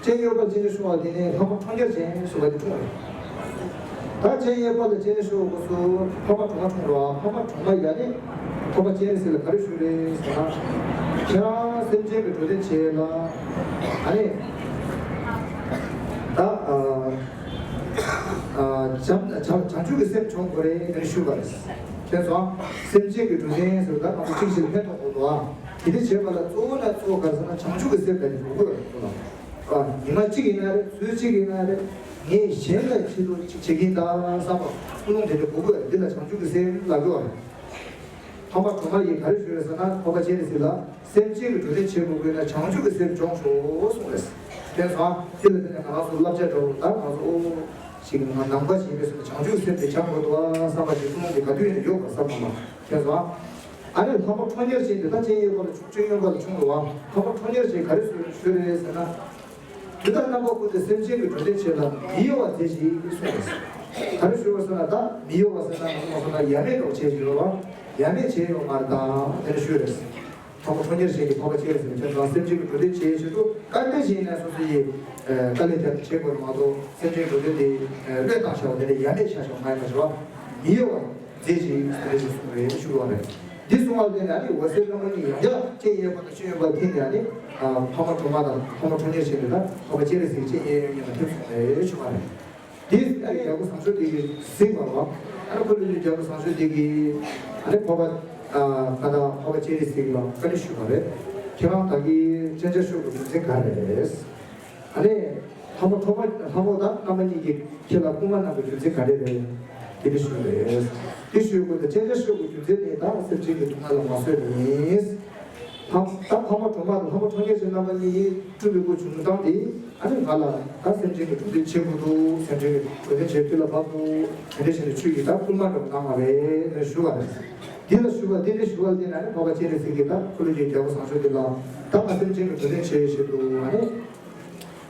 སྤྱན་གཡོན་པ་ལ་སྤྱན་ཆབ་ཤོར་བ་དེ་ནས་འཕགས་མ་ཁྲོ་གཉེར་ཅན་ཟེར་བ་དེ་འཁྲུངས་རེད། ད་སྤྱན་གཡས་པ་ལ་སྤྱན་ཆབ་ཤོར་བ་སྐབས་སུ་འཕགས་མ་སྒྲོལ་མ་འཁྲུངས་རེད་བ། འཕགས་མ་སྒྲོལ་མ་ཡ་ནི་འཕགས་པ་སྤྱན་རས་གཟིགས་ལ་ག་རེ་ཞུས་རེད་ཟེར་ན། ཁྱེད་རང་སེམས་ཅན་གྱི་འགྲོ་དོན་བྱེད་ལ་ཨ་ནི་ད་ཨ་ཨ་བྱམས་བྱམས་བྱང་ཆུབ་ཀྱི་སེམས་སྦྱོང་དགོས་རེད་ཟེར་ནས་ཞུས་པ་རེད། མཁྱེན་སོང་། སེམས་ཅན་གྱི་འགྲོ་དོན་ཟེར་བ་ད་ང་ཚོ་གཅིག་བྱས་ཕན་ཐོགས་དགོས་འདུག་ཨ། དེ་འདྲ་བྱེད་པ་ལ་གཙོ་བོ་ནས་གཙོ་བོ་ག་རེ་ཟེར་ན་བྱང་ཆུབ་ཀྱི་སེམས་དེ་དགོས་ཀྱི་ཡོད་རེད་ཁོ་ལ། ཨ། ཉི་མ་གཅིག་ཡིན་ན་རེད། ཚོུད་གཅིག་ཡིན་ན་རེད། ངས་གཞན་ལ་ཆེད་དུ་གཅིག་བྱེད་ཀྱིན་གདའ་བསམ་པ་ཀུན་སློང་དེ་འདྲ་དགོས་ཀྱི་ཡོད་རེད། འདི་ལ་བྱང་ཆུབ་ཀྱི་སེམས་ལབ་ཀྱི་ཡོད་རེད། འཕགས་མ་སྒྲོལ་མ་ཡིས་ག་རེ་ཞུས་རེད་ཟེར་ན། འཕགས་པ་སྤྱན་རས་གཟིགས་ལ་སེམས་ཅན་གྱི་འགྲོ་དོན་བྱེད་དགོས་ཀྱི་ན་བྱང་ཆུབ་ཀྱི་སེམས་སྦྱོངས་ཤོག་གསུངས་རེད། དེ་སོང་། དེ་ལ་བརྟེན་ནས་ང་རང་ཚོ་བསླབ་བྱ་འདྲ་བོ་ད་ང་ཚོ་ཨོ་ཞིག་ང་ནང་པ་ཞིག་ཡིན་པའི་སོང་ན་བྱང་ཆུབ་ཀྱི་སེམས་དེ་སྦྱང་དགོས་འདུག་བསམ་པ་ཞིག་ཀུན་སློང་དེ་ག་དུས་ཡིན་ན་ཡོད་པ་བསམ་མ་མ་དེ་སོང་། ཨ་ནི་འཕགས་མ་ཁྲོ་གཉེར་ཅན་དེ་ད་སྤྱན་གཡས་པ་ལ་བྱུང་། སྤྱན་གཡོན་པ་ལ་བྱུང་རེད་བ། འཕགས་མ་ཁྲོ་གཉེར་ཅན་ག་རེ་ཞུས་རེད་ཟེར་ན། དུས་དང་རྣམ་པ་ཀུན་ཏུ་སེམས་ཅན་གྱི་འགྲོ་དོན་བྱེད་ལ་མི་གཡོ་བར་མཛད་ཅིག་གསུངས་པ་རེད། ག་རེ་ཞུ་བ་ཟེར་ན་ད་མི་གཡོ་བ་ཟེར་ན་ང་ཚོ་མ་སོང་ན་ཡ་མེད་འདྲ་བོ་བྱས་ཡོད་རེད་བ། ཡ་མེད་བྱས་ཡོད་མ་རེད་དང་དེ་འདྲ་ཞུས་རེད། འཕགས་མ་ཁྲོ་གཉེར་ཅན་གྱི་འཕགས་པ་སྤྱན་རས་གཟིགས་ལ་ཁྱེད་རང་སེམས་ཅན་གྱི་འགྲོ་དོན་བྱེད་ཆེད་དུ་དཀའ་ལས་བྱས་ནས་སོ་སོ་ཡི་དཀའ་ལས་རྒྱབ་བྱེད་དགོས་མ་གཏོགས་སེམས་ཅན་འགྲོ་དོན་དེ་བློས་བཏང་བཞག་པ་དེ་ལས་ཡ་མེད་ཆགས་བཞག་མ་ཡིན་པ་རེད་བ། མི་གཡོ་བ། མཛད་ཅིང་ཟེར་ཞེས་གསུངས་པས་ཞུ་བ་རེད། འདི་གསུང་བ་དེ་ནི་ཨ་ནི་འོད་ཟེར་སྣ་མིན་ཡང་བསྐྱར་སྤྱན་གཡས་པ་དང་སྤྱན་གཡོན་པ་ཐིམ་ནས་ཨ་ནི་འཕགས་མ་སྒྲོལ་མ་དང་འཕགས་མ་ཁྲོ་གཉེར་ཅན་དེ་དག་འཕགས་པ་སྤྱན་རས་གཟིགས་སྤྱན་གཡས་གཡོན་གཉིས་ལ་ཐིམ་སོང་པས་ཞུ་བ་རེད། འདི་ཨ་ནི་རྒྱལ་པོ་བཟང་སྤྱོད་འདི་གིས་གཟིགས་པ་རེད་བ། ཨ་ནི་འཁོར་ལོས་སྒྱུར་རྒྱལ་པོ་བཟང་སྤྱོད་འདི་གིས་ཨ་ནི་འཕགས་པ་ཨ་ད་ལྟ་འཕགས་པ་སྤྱན་རས་གཟིགས་ལ་བཀའ་འདྲི་ཞུས་པ་རེད། ཁྱེད་རང་བདག་གིས་སྤྱན་ཆབ་ཤོར་བའི་རྒྱུ་མཚན་ག་རེ་རེད། ཨ་ནི། ལྷ་མོ་ཁྲོ་མོ་ལྷ་མོ་དང་རྣམ་པ་གཉིས་ཀྱིས་ཁྱེད་ལ་སྐུལ་མ་གནང་བའི་རྒྱུ་མཚན་ག་རེ་རེད། དེ་འདྲ་ཞུས་པ་རེད། དེ་ཞུས་སྐབས་དུ་སྤྱན་ཆབ་ཤོར་བའི་རྒྱུ་མཚན་ནི་ད་སེམས་ཅན་གྱི་སྡུག་བསྔལ་ལ་མ་བཟོད་པ་ཡིན། ད་ད་ལྷ་མོ་ཁྲོ་མོ་དང་ལྷ་མོ་ཁྲོ་གཉེར་ཅན་རྣམ་པ་གཉིས་སྤྲུལ་པའི་སྐུ་བྱུང་སྟངས་དེ་ཨ་ནི་ང་ལ་ད་སེམས་ཅན་གྱི་འགྲོ་དོན་བྱེད་དགོས་འདུག་སེམས་ཅན་གྱི་འགྲོ་དོན་བྱེད་དུས་ལ་བབ་འདུག་དེ་འདྲ་བྱས་ནས་ཁྱོད་ཀྱིས་ད་སྐུལ་མ་འདྲ་པོ་གནང་བ་རེད་ཞུས་པ་རེད། འདི་ལ་ཞུ་བ་འདི་འདྲ་ཞུ་བ་འདི་ན་ནི་འཕགས་པ་སྤྱན་རས་གཟིགས་ཀྱིས་ད་འཁོར་ལོས་སྒྱུར་རྒྱལ་པོ་བཟང་སྤྱོད་འདི་ལ་ད་ང་སེམས་ཅན་གྱི་འགྲོ་དོན་བྱེད་ཞེས་དུ་ཨ་ནི།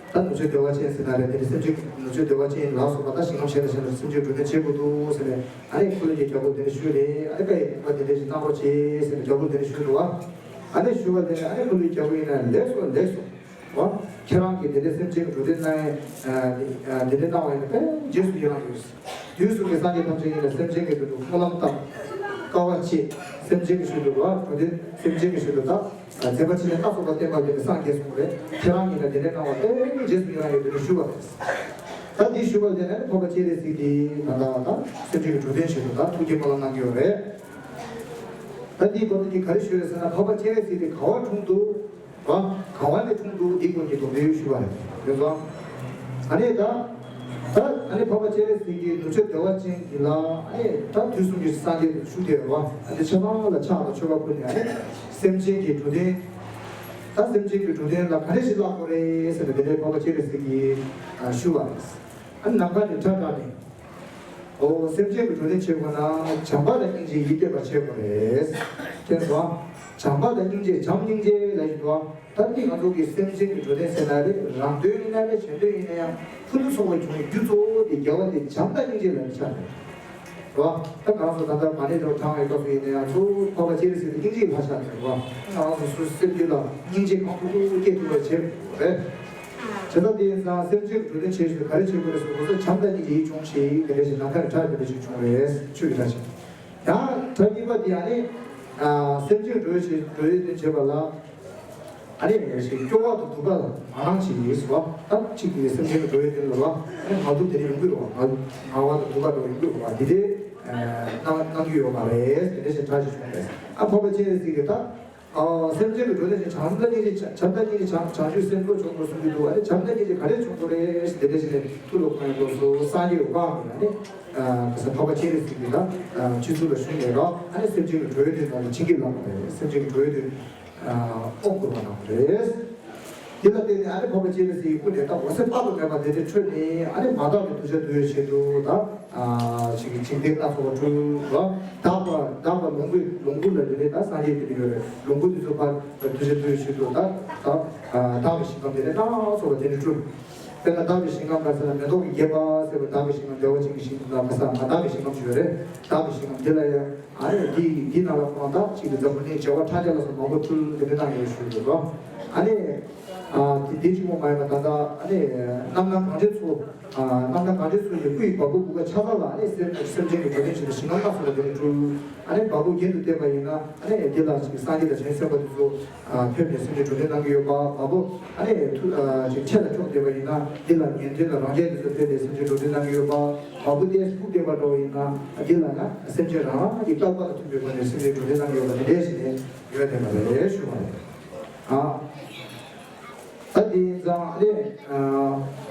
ད་ནུབ་ཕྱོགས་བདེ་བ་ཅན་ཟེར་ན་རེད། དེ་ནི་སེམས་ཅན་ནུབ་ཕྱོགས་བདེ་བ་ཅན་ལ་སོགས་པ་ད་ཞིང་ཁམས་གཞན་ལ་གཞན་ལ་སེམས་ཅན་འགྲོ་དོན་བྱེད་དགོས་འདུག་ཟེར་ནས་ཨ་ནི་འཁོར་ལོས་སྒྱུར་རྒྱལ་པོ་དེ་འདྲ་ཞུས་རེད། ཨ་ནི་བཀའ་ཡི་བཀའ་དེ་འདྲ་ཞིག་གནང་རོགས་བྱེད་ཟེར་ནས་རྒྱལ་པོ་དེ་འདྲ་ཞུས་འདུག་བ། ཨ་ནི་ཞུས་པ་དེ་ནས་ཨ་ནི་འཁོར་ལོས་རྒྱལ་པོ་ཡིན་ན་ལེགས་སོ་ལེགས་སོ། བ། ཁྱེད་རང་གིས་དེ་འདྲའི་སེམས་ཅན་གྱི་འགྲོ་དོན་གནང་ཡས་དེ་འདྲའི་གནང་བ་ཡིན་ན་དཔེ་རྗེས་སུ་ཡི་རང་ཡོད། དུས་གསུམ་གྱི་སངས་རྒྱས་ཐམས་ཅད་ཡིན་ན་སེམས་ཅན་གྱི་དོན་དུ་སྨོན་ལམ་བཏབ། དཀའ་བ་སྤྱད། སེམས་ཅན་གྱི་ཆེད་དུ་རོ་འགྲོ་དོན་སེམས་ཅན་གྱི་ཆེད་དུ་དག་མཛད་པ་ཕྱི་ནས་སྣ་ཚོགས་པ་བསྟན་པ་དེ་ནི་སངས་རྒྱས་གསུངས་རེད། ཁྱེད་རང་ཡིན་ན་དེ་འདྲའི་གནང་བ་དཔེ་རྗེས་སུ་ཡི་རང་ཡོད་དེ་འདྲ་ཞུ་བ་རེད། ད་འདི་ཞུ་བ་དེ་ནི་འཕགས་པ་སྤྱན་རས་གཟིགས་ཀྱིས་ད་ལྟ་ད་སེམས་ཅན་གྱི་འགྲོ་དོན་ཆེད་དུ་ད་ཐུགས་བསྐྱེད་སྨོན་ལམ་གནང་གི་ཡོད་རེད། ད་འདིའི་སྐོར་དུ་འདི་ག་རེ་ཞུ་རེད་ཟེར་ན་འཕགས་པ་སྤྱན་རས་གཟིགས་དེ་ག་བར་འཁྲུངས་འདུག་བ། གང་བ་ནས་འཁྲུངས་འདུག་འདི་ཀུན་གྱི་དོན་དུ་ཞུ་བ་རེད། ཡོད་ཙང་། ཨ་ནི་ད། ད་ཨ་ནི་འཕགས་པ་སྤྱན་རས་གཟིགས་ཀྱིས་ནུབ་ཕྱོགས་བདེ་བ་ཅན་གྱི་ལ་ཨ་ནི་ད་དུས་གསུམ་གྱི་སངས་རྒྱས་དུ་བཞུགས་ཏེ་རེད་བ། ཨ་ནི་ཆ་ཚང་ལ་ཕྱག་དང་མཆོད་པ་ཕུལ་ནས་ཨ་ནི་སེམས་ཅན་གྱི་འགྲོ་དོན། ད་སེམས་ཅན་གྱི་འགྲོ་དོན་ལ་ག་འདྲ་ཞིག་བསླབ་དགོས་རེད་ཟེར་ནས་དེ་འདྲའི་འཕགས་པ་སྤྱན་རས་གཟིགས་ཀྱིས་ཞུ་བ་རེད། ཨ་ནི་ནམ་མཁའ་ནས་སྒྲ་བསྒྲགས་ནས། འོ་སེམས་ཅན་གྱི་འགྲོ་དོན་བྱེད་དགོས་ན་བྱམས་པ་དང་སྙིང་རྗེ་ཡིད་བརྟན་པར་བྱེད་དགོས་རེད། མཁྱེན་སོང་། བྱམས་པ་དང་སྙིང་རྗེ་བྱམས་སྙིང་རྗེ་ལ་ཡིན་དོ། ད་འདི་ང་ཚོ་གི་སེམས་ཅན་གྱི་འགྲོ་དོན་ཟེར་ན་རེད། རང་དོན་ཡིན་ན་རེད། གཞན་དོན་ཡིན་ན་ཡང་ཕུན་སུམ་ཚོགས་པ་འབྱུང་བའི་རྒྱུ་གཙོ་བོ་དེ་རྒྱལ་བ་དེ་བྱམས་དང་སྙིང་རྗེ་ལ་ཆགས་རེད། རོ། ད་ང་ཚོ་ད་ལྟ་མ་ཎི་དང་བགྲང་བའི་སྐབས་སུ་ཡིན་ན་ཡང་ཚུར་འཕགས་པ་སྤྱན་རས་གཟིགས་ལ་སྙིང་རྗེ་ལྷག་ཆགས་རེད་རོ། ང་ཚོ་སོ་སོའི་སེམས་རྒྱུད་ལ་སྙིང་རྗེ་གང་ཐུབ་ཐུབ་སྐྱེ་ཐུབ་པ་བྱེད་དགོས་རེད། བྱས་ཙང་དེ་ཡིན་ཙང་སེམས་ཅན་གྱི་འགྲོ་དོན་བྱེད་ཞོར་ག་རེ་བྱེད་དགོས་རེད་ཟེར་དུས་ཙམ་བྱམས་དང་སྙིང་རྗེ་ཡིད་འབྱུང་ཞེས་དེ་འདྲ་ཞིག་ནམ་མཁའ་ནས་སྒྲ་དེ་འདྲ་ཞིག་བྱུང་རེད། ཆོས་ཀྱི་སྒྲ་ཞིག་ཡང་གྲངས་གཉིས་པ་དེ་ཡང་ནི། སེམས་ཅན་འགྲོ་བའི་ཕྱིར་འགྲོ་བའི་དོན་བྱེད་པ་ལ། ཨ་ནི་ཞིག་སྐྱོ་བ་དང་སྡུག་པ་ལ་མ་རངས་ཅིག་ཡིན་ཟེར་བ། ད་གཅིག་གིས་སེམས་ཅན་གྱི་འགྲོ་བའི་དོན་ལ་བ། ཨ་ནི་ང་སྡུག་དེ་རིང་ཡོང་གི་རེད་བ། ང་ང་བ་དང་སྡུག་པ་འགྲོ་ཡོང་གི་རེད་བ། འདི་དེ་གནང་གནང་གི་ཡོད་མ་རེད། དེ་འདྲ་ཞིག་གྲངས་ཤིག་བྱུང་རེད། ཨ་འཕགས་པ་སྤྱན་རས་གཟིགས་ཀྱིས་ད། ཨ་སེམས་ཅན་གྱི་འགྲོ་དོན་ཞིག་བྱམས་དང་སྙིང་རྗེ་བྱམས་དང་སྙིང་རྗེ་བྱང་བྱང་ཆུབ་སེམས་མཆོག་བྱུང་དགོས་གསུང་གི་འདུག་ཨ་ནི་བྱམས་དང་སྙིང་རྗེ་ག་རེ་བྱུང་དགོས་རེད་དེ་འདྲ་ཞིག་ནས་ཐུགས་ལ་དགོངས་ཡོད་སྐབས་སུ་སངས་རྒྱས་པའི་དབང་གིས་ཨ་ནི། ཨ་ག་ས་འཕགས་པ་སྤྱན་རས་གཟིགས་ཀྱིས་ད་ཨ་སྤྱི་གཙུག་ལ་བཞུགས་ནས་རོ། ཨ་ནི་སེམས་ཅན་གྱི་འགྲོ་བའི་དོན་དག་ལ་བྱིན་གྱིས་བརླབས་པ་རེད། སེམས་ཅན་གྱི་འགྲོ་བའི་དོན་ཨ་དབང་བསྐུར་བ་གནང་བ་རེད། དེ་ལ་བརྟེན་ནས་ཨ་ནི་འཕགས་པ་སྤྱན་རས་གཟིགས་ཀྱི་སྐུ་ནས་ད་འོད་ཟེར་དཔག་ཏུ་མེད་པ་དེ་འདྲ་འཕྲོས་ནས་ཨ་ནི་མ་དག་པའི་གདུལ་བྱ་འདུལ་བའི་ཆེད་དུ་ད་ཨ་ཅིག་འཇིག་རྟེན་སྣ་ཚོགས་པ་སྤྲུལ་རོ། དག་པ་དག་པ་ལོངས་སྐུ་ལོངས་སྐུ་ལ་དེ་ནས་ད་སངས་རྒྱས་དེ་འདྲ་ཡོད་རེད། ལོངས་སྐུ་དེ་ཚོ་ཕར་གདུལ་བྱ་འདུལ་བའི་ཆེད་དུ་ད་ད་དག་པའི་ཞིང་ཁམས་དེ་འདྲ་སྣ་ཚོགས་པ་དེ་འདྲ་སྤྲུལ། དཔེར་ན་དག་པའི་ཞིང་ཁམས་ག་ཟེར་ན་མེ་ཏོག་གི་རྒྱས་པ་ཟེར་བ་དག་པའི་ཞིང་ཁམས་བདེ་བ་ཅན་གྱི་ཞིང་ཁམས་ལ་ག་ས་མ་དག་པའི་ཞིང་ཁམས་ཞིག་ཡོད་རེད། དག་པའི་ཞིང་ཁམས་འདི་ལ་ཡང་ཨ་ནི་འདི་འདི་ནང་ལ་ཁོང་དག་ཅིག་གི་འཛམ་བུ་གླིང་བྱེ་བ་ཕྲག་བརྒྱ་ལ་སོགས་མང་པོ་སྤྲུལ་དེ་འདྲ་གནང་ཡོད་ཞུ་དགོས་རོ། ཨ་ནི་ཨ་དེ་དེ་གཅིག་པོ་མ་ཡིན་པ་ད་ལྟ་ཨ་ནི་རྣམ་སྣང་གངས་ཅན་མཚོ། ཨ་རྣམ་སྣང་གངས་ཅན་མཚོ་ཡི་སྐུ་ཡི་བ་སྤུ་གུ་ག་ཆ་ཚང་ལ་ཨ་ནི་སེམས་སེམས་ཅན་གྱི་འགྲོ་དོན་ཆེད་དུ་ཞིང་ཁམས་སྣ་ཚོགས་པ་དེ་འདྲ་སྤྲུལ། ཨ་ནི་བ་སྤུ་རྒྱན་དུ་བསྟན་པ་ཡིན་ན་ཨ་ནི་འདི་ལ་ཅིག་སངས་རྒྱས་དང་བྱང་སེམས་དཔའ་དེ་ཚོ། ཕེབས་ནས་སེམས་ཅན་འགྲོ་དོན་གནང་གི་ཡོད་པ། བ་སྤུ་ཨ་ནི་ཐུ་ཨ་ཅིག་ཆེ་ལ་འཁྱོག་བསྡད་པ་ཡིན་ན་འདི་ལ་ཉན་ཐོས་དང་རང་རྒྱལ་དེ་ཚོ་ཕེབས་ནས་སེམས་ཅན་འགྲོ་དོན་གནང་གི་ཡོད་པ། བ་སྤུ་ཏོག་ཙམ་ཕུག་བསྡད་པ་འདྲ་བོ་ཡིན་ན་འདི་ལ་ཡང་སེམས་ཅན་རང་རང་གི་བསྐལ་པ་དང་མཐུན་པའི་སྒོ་ནས་སེམས་ཅན་འགྲོ་དོན་གནང་གི་ཡོད་པ་དེ་འདྲས་ཞིག་ནས་ཡོད་བསྡད་པ་རེད་ཞུ་བ་རེད། ཨ། ད་དེ་ཡིན་ཙང་ཨ་ནི།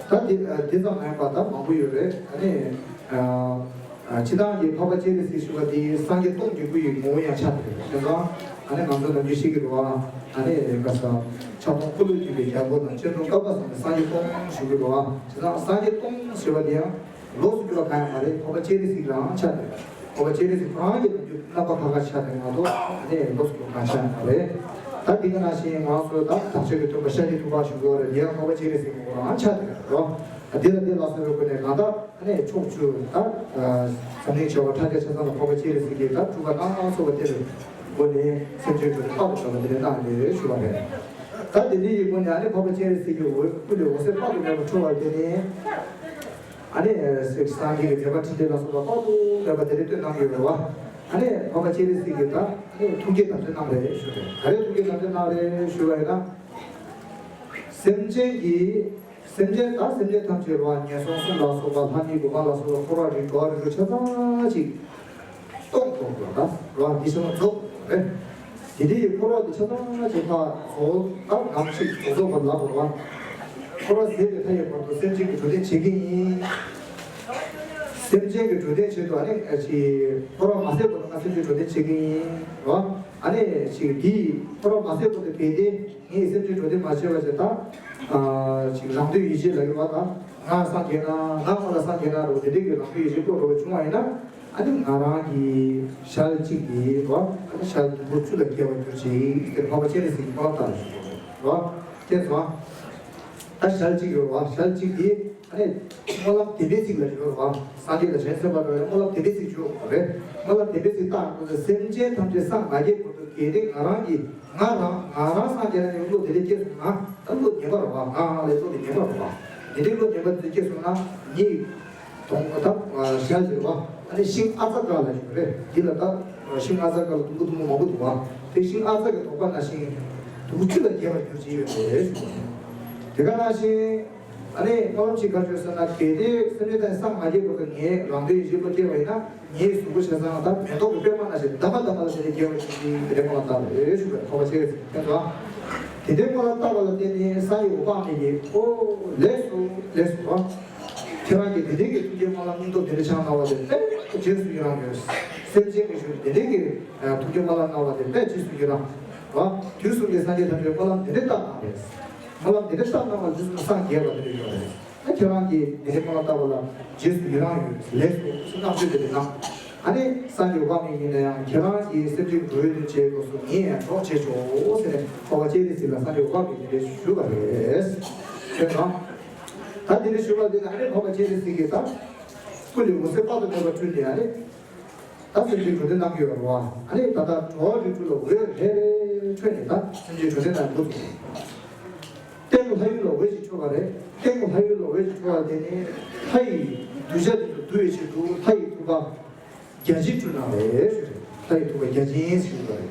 ད་དེ་དེ་ཙམ་མ་ཡིན་པ་ད་མང་པོ་ཡོད་རེད། ཨ་ནི། སྤྱི་བཏང་གི་འཕགས་པ་སྤྱན་རས་གཟིགས་ཞུ་བ་དེ་སངས་རྒྱས་སྟོང་གི་སྐུ་ཡི་ངོ་བོ་ཡང་ཆགས་ཏེ་རེད། དེ་ཙང་ཨ་ནི་ང་ཚོ་ནམ་རྒྱུན་ཤེས་ཀྱི་རེད་བ། ཨ་ནི་རེད་ག་ས་ཕྱག་སྟོང་འཁོར་ལོས་སྒྱུར་བའི་རྒྱལ་པོ་དང་། སྤྱན་སྟོང་བསྐལ་པ་བཟང་པོའི་སངས་རྒྱས་སྟོང་ཞུ་གི་རེད་བ། དེ་ཙང་སངས་རྒྱས་སྟོང་ཞུ་བ་དེ་ཡང་། ལོགས་སུ་གྱུར་པ་གང་ཡང་མ་རེད། འཕགས་པ་སྤྱན་རས་གཟིགས་རང་ཆགས་ཏེ། འཕགས་པ་སྤྱན་རས་གཟིགས་ཁོ་རང་གི་ནམ་རྒྱུན་རྣམ་པ་ཁ་ཁ་ཆགས་ཏེ་མ་གཏོགས་ཨ་ནི་ལོགས་སུ་གྱུར་པ་གང་ཆགས་ཡང་མ་རེད། ད་འདི་ག་ནང་བཞིན་ང་ཚོ་ད་དག་བྱེད་ཀྱི་སྟོན་པ་ཤཱཀྱ་ཐུབ་པ་ཞུ་དགོས་རེད། འདི་ཡང་འཕགས་པ་སྤྱན་རས་གཟིགས་ཁོ་རང་ཆགས་ཏེ་རེད་རོ། འདི་ལ་འདི་ལ་སོགས་པའི་སྒོ་ནས་གང་ལྟར་ཨ་ནི་ཕྱོགས་བཅུ་ད་འཛམ་གླིང་བྱེ་བ་ཕྲག་བརྒྱ་ཆ་ཚང་ལ་འཕགས་པ་སྤྱན་རས་གཟིགས་ཀྱིས་ད་སྤྲུལ་པ་སྣ་ཚོགས་པ་སྟེར་བའི་སྒོ་ནས་སེམས་ཅན་ཀུན་ལ་དཔག་ཏུ་མེད་པ་འདི་འདྲ་གནང་ཡོད་ཞུ་བ་རེད། ད་འདི་འདྲ་ཡི་སྒོ་ནས་ཨ་ནི་འཕགས་པ་སྤྱན་རས་གཟིགས་ཀྱི་འོད་སྐུ་ལས་འོད་ཟེར་དཔག་ཏུ་མེད་པ་འཕྲོ་བ་དེ་ནི། ཨ་ནི་སངས་རྒྱས་ཀྱི་བསྟན་པ་འཕྲིན་ལས་ལ་སོགས་པ་དཔག་ཏུ་མེད་པ་དེ་འདྲ་སྟོན་གནང་གི་ཡོད་རེད་བ། ཨ་ནི་འཕགས་པ་སྤྱན་རས་གཟིགས་ཀྱིས་ད་ཨ་ནི་ཐུགས་བསྐྱེད་དམ་བཅའ་གནང་རེད་ཞུ་རེད། ག་རེ་ཐུགས་བསྐྱེད་དམ་བཅའ་གནང་རེད་ཞུ་བ་ཡིན་ན། སེམས་ཅན་གྱི་སེམས་ཅན་ད་སེམས་ཅན་ཐམས་ཅད་རེད་བ། ངན་སོང་གསུམ་ལ་སོགས་པ་ལྷ་མི་དགེ་སློང་ལ་སོགས་པ་འཁོར་བ་རིགས་འགྲོ་བ་རིགས་དྲུག་ཆ་ཚང་ཅིག་སྟོང་དགོས་དགོས་ད་རོ། འདི་ཚོ་རྫོགས་དགོས་རེད། དེ་འདྲའི་འཁོར་བ་འདི་ཆ་ཚང་ཅིག་ཕར་རྫོགས་ད་ནམ་ཞིག་རྫོགས་རྫོགས་པར་ལབ་དགོས་རོ། འཁོར་བ་ཟད་པའི་མཐའ་ཡས་བར་དུ་སེམས་ཅན་གྱི་འགྲོ་དོན་བྱེད་ཀྱི་ཡིན། སེམས་ཅན་གྱི་འགྲོ་དོན་ཆེད་དུ་ཨ་ནི་ཅིག་འཁོར་བ་མ་ཟད་བར་དུ་ང་སེམས་ཅན་འགྲོ་དོན་བྱེད་ཀྱི་ཡིན་རོ། ཨ་ནི་ཅིག་འདི་འཁོར་བ་མ་ཟད་བར་དུ་གལ་ཏེ་ངས་སེམས་ཅན་འགྲོ་དོན་མ་བྱས་པ་ཞིག་ད་ཅིག་རང་དོན་ཡིད་བྱེད་ལ་ཡོད་པ་ད་ང་སངས་རྒྱས་ན་ང་ང་ལ་སངས་རྒྱས་ན་རོ། དེ་འདྲའི་གི་རང་དོན་ཡིད་བྱེད་བློ་འགྲོ་བ་བྱུང་བ་ཡིན་ན། ཨ་ནི་ང་རང་གི་ཞལ་གཅིག་གིས་རོ། ཨ་ནི་ཞལ་དུམ་བུ་བཅུ་ལ་བརྒྱལ་བར་གྱུར་ཅིག་དེར་འཕགས་པ་སྤྱན་རས་གཟིགས་ཀྱི་སྨོན་ལམ་བཏབ་ཞུ་རོ། ཁྱེད་སོང་། ད་ཞལ་གཅིག་ཡོད་རོ། ཞལ་གཅིག་གིས་ཨ་ནི་སྨོན་ལམ་བདེན་པའི་ཚིག་ལ་ཡོད་རོ། སངས་རྒྱས་དང་བྱང་སེམས་དཔའ་འགྲོ་བའི་སྨོན་ལམ་བདེན་པའི་ཚིག་བརྗོད་དགོས་རེད། སྨོན་ལམ་བདེན་པའི་ཚིག་བཏབ་དགོས་ཚེ་སེམས་ཅན་ཐམས་ཅད་སངས་མ་རྒྱས་བར་དུ་གལ་ཏེ་ང་རང་གིས་ང་རང་ང་རང་སངས་རྒྱས་ན་ཡང་བློ་དེ་འདྲ་སྐྱེས་སོང་ན་ད་བློ་ངན་པ་རོ། ང་ང་ལ་བློ་དེ་ངན་པ་རོ། དེ་འདྲའི་བློ་ངན་པ་དེ་སྐྱེས་སོང་ན་ངས། དོང་ད་ཞལ་ཟེར་བ། ཨ་ནི་ཤིང་ཨ་ཙ་ཀ་ལ་ཞུ་རེད། འདི་ལ་ད་ཤིང་ཨ་ཙ་ཀ་ལ་དུམ་བུ་དུམ་བུ་མང་པོ་འདུག་བ། དེ་ཤིང་ཨ་ཙ་གི་དོག་པ་ནང་བཞིན་དུམ་བུ་བཅུ་ལ་རྒྱས་པར་གྱུར་ཅིག་ཡོད་དེ་ཞུ་བ། དེ་ག་ནང་བཞིན་ཨ་ནི་སྨོན་ལམ་ཅིག་ག་བརྗོད་ཟེར་ན། གལ་ཏེ་སེམས་ཅན་ཐམས་ཅད་སངས་མ་རྒྱས་བར་དུ་ངས་རང་དོན་ཡིད་བྱེད་བློ་སྐྱེས་པ་ཡིན་ན། ངའི་གཟུགས་པོ་ཆ་ཚང་ད་མེ་ཏོག་གི་པད་མ་ནང་བཞིན་འདབ་མ་འདབ་མ་ལ་དེ་ནས་རྒྱས་པར་གྱུར་ཅིག་དེ་འདྲའི་སྨོན་ལམ་བཏབ་རེད་ཞུ་བ། འཕགས་པ་སྤྱན་རས་གཟིགས་ཁྱེད་ཚོ། དེ་འདྲའི་སྨོན་ལམ་བཏབ་པ་ལ་བརྟེན་ནས་སངས་རྒྱས་འོད་དཔག་མེད་ཀྱིས། ཨོ་ལེགས་སོ། ལེགས་སོ། ཁྱེད་རང་གིས་དེ་འདྲའི་གི་ཐུགས་བསྐྱེད་སྨོན་ལམ་སྙིང་སྟོབས་དེ་འདྲ་བྱུང་གནང་བ་དེ་དཔེ་རྗེས་སུ་ཡི་རང་ཡོད། སེམས་ཅན་གྱི་ཞབས་ཏུ་དེ་འདྲའི་གི་ཐུགས་བསྐྱེད་སྨོན་ལམ་གནང་བ་དེ་དཔེ་རྗེས་སུ་ཡི་རང་། དུས་གསུམ་གྱི་སངས་རྒྱས་ཐམས་ཅད་སྨོན་ལམ་དེ་འདྲའི་བཏབ་གནང་བས། སྨོན་ལམ་དེ་འདྲའི་བཏབ་གནང་བ་ལ་དུས་གསུམ་སངས་རྒྱས་པ་དེ་འདྲ་ཡོད་རེད། ཨ་ཁྱེད་རང་གིས་དེ་འདྲའི་སྨོན་ལམ་བཏབ་པ་ལ་རྗེས་སུ་ཡི་རང་ཡོད། ལེགས་སོ་ཞེས་བསྔགས་བརྗོད་དེ་འདྲ་གནང་། ཨ་ནི་སངས་རྒྱས་འོད་དཔག་མེད་ཡིན་ན་ཡང་ཁྱེད་རང་གིས་སེམས་ཅན་གྱི་འགྲོ་བའི་དོན་བྱེད་དགོས་སོ། ངས་ཡང་གྲོགས་བྱེད་ཆོག་ཟེར་ནས་འཕགས་པ་སྤྱན་རས་གཟིགས་ལ་སངས་རྒྱས་འོད་དཔག་མེད་དེ་འདྲ་ཞུས་པ་རེད། ཞེས་དང་། ད་དེ་འདྲ་ཞུས་པ་དེ་ནི་ཨ་ནི་འཕགས་པ་སྤྱན་རས་གཟིགས་ཀྱིས་ད་སྐུ་ལས་འོད་ཟེར་དཔག་ཏུ་མེད་པ་སྤྲུལ་ནས། ཨ་ནི་ད་སེམས་ཅན་འགྲོ་དོན་གནང་གི་ཡོད་རེད་བ། ཨ་ནི་ད་ལྟ་འགྲོ་བ་རིགས་དྲུག་ལ་འོད་རེ་རེ་འཕྲོས་ནས་ད་སེམས་ཅན་འགྲོ་དོན་གནང་འགོ་ཚུགས། ལྟད་མོ་ལྷ་ཡུལ་ལ་འོད་ཅིག་འཕྲོ་བ་རེད། ལྟད་མོ་ལྷ་ཡུལ་ལ་འོད་ཅིག་འཕྲོ་བ་དེ་ནི་ལྷ་ཡི་གདུལ་བྱ་དེ་ཚོ་འདུལ་བའི་ཆེད་དུ་ལྷ་ཡི་ཐུབ་པ་བརྒྱ་བྱིན་སྤྲུལ་གནང་བས་ཞུ་རེད། ལྷ་ཡི་ཐུབ་པ་བརྒྱ་བྱིན་ཞུ་བ་རེད།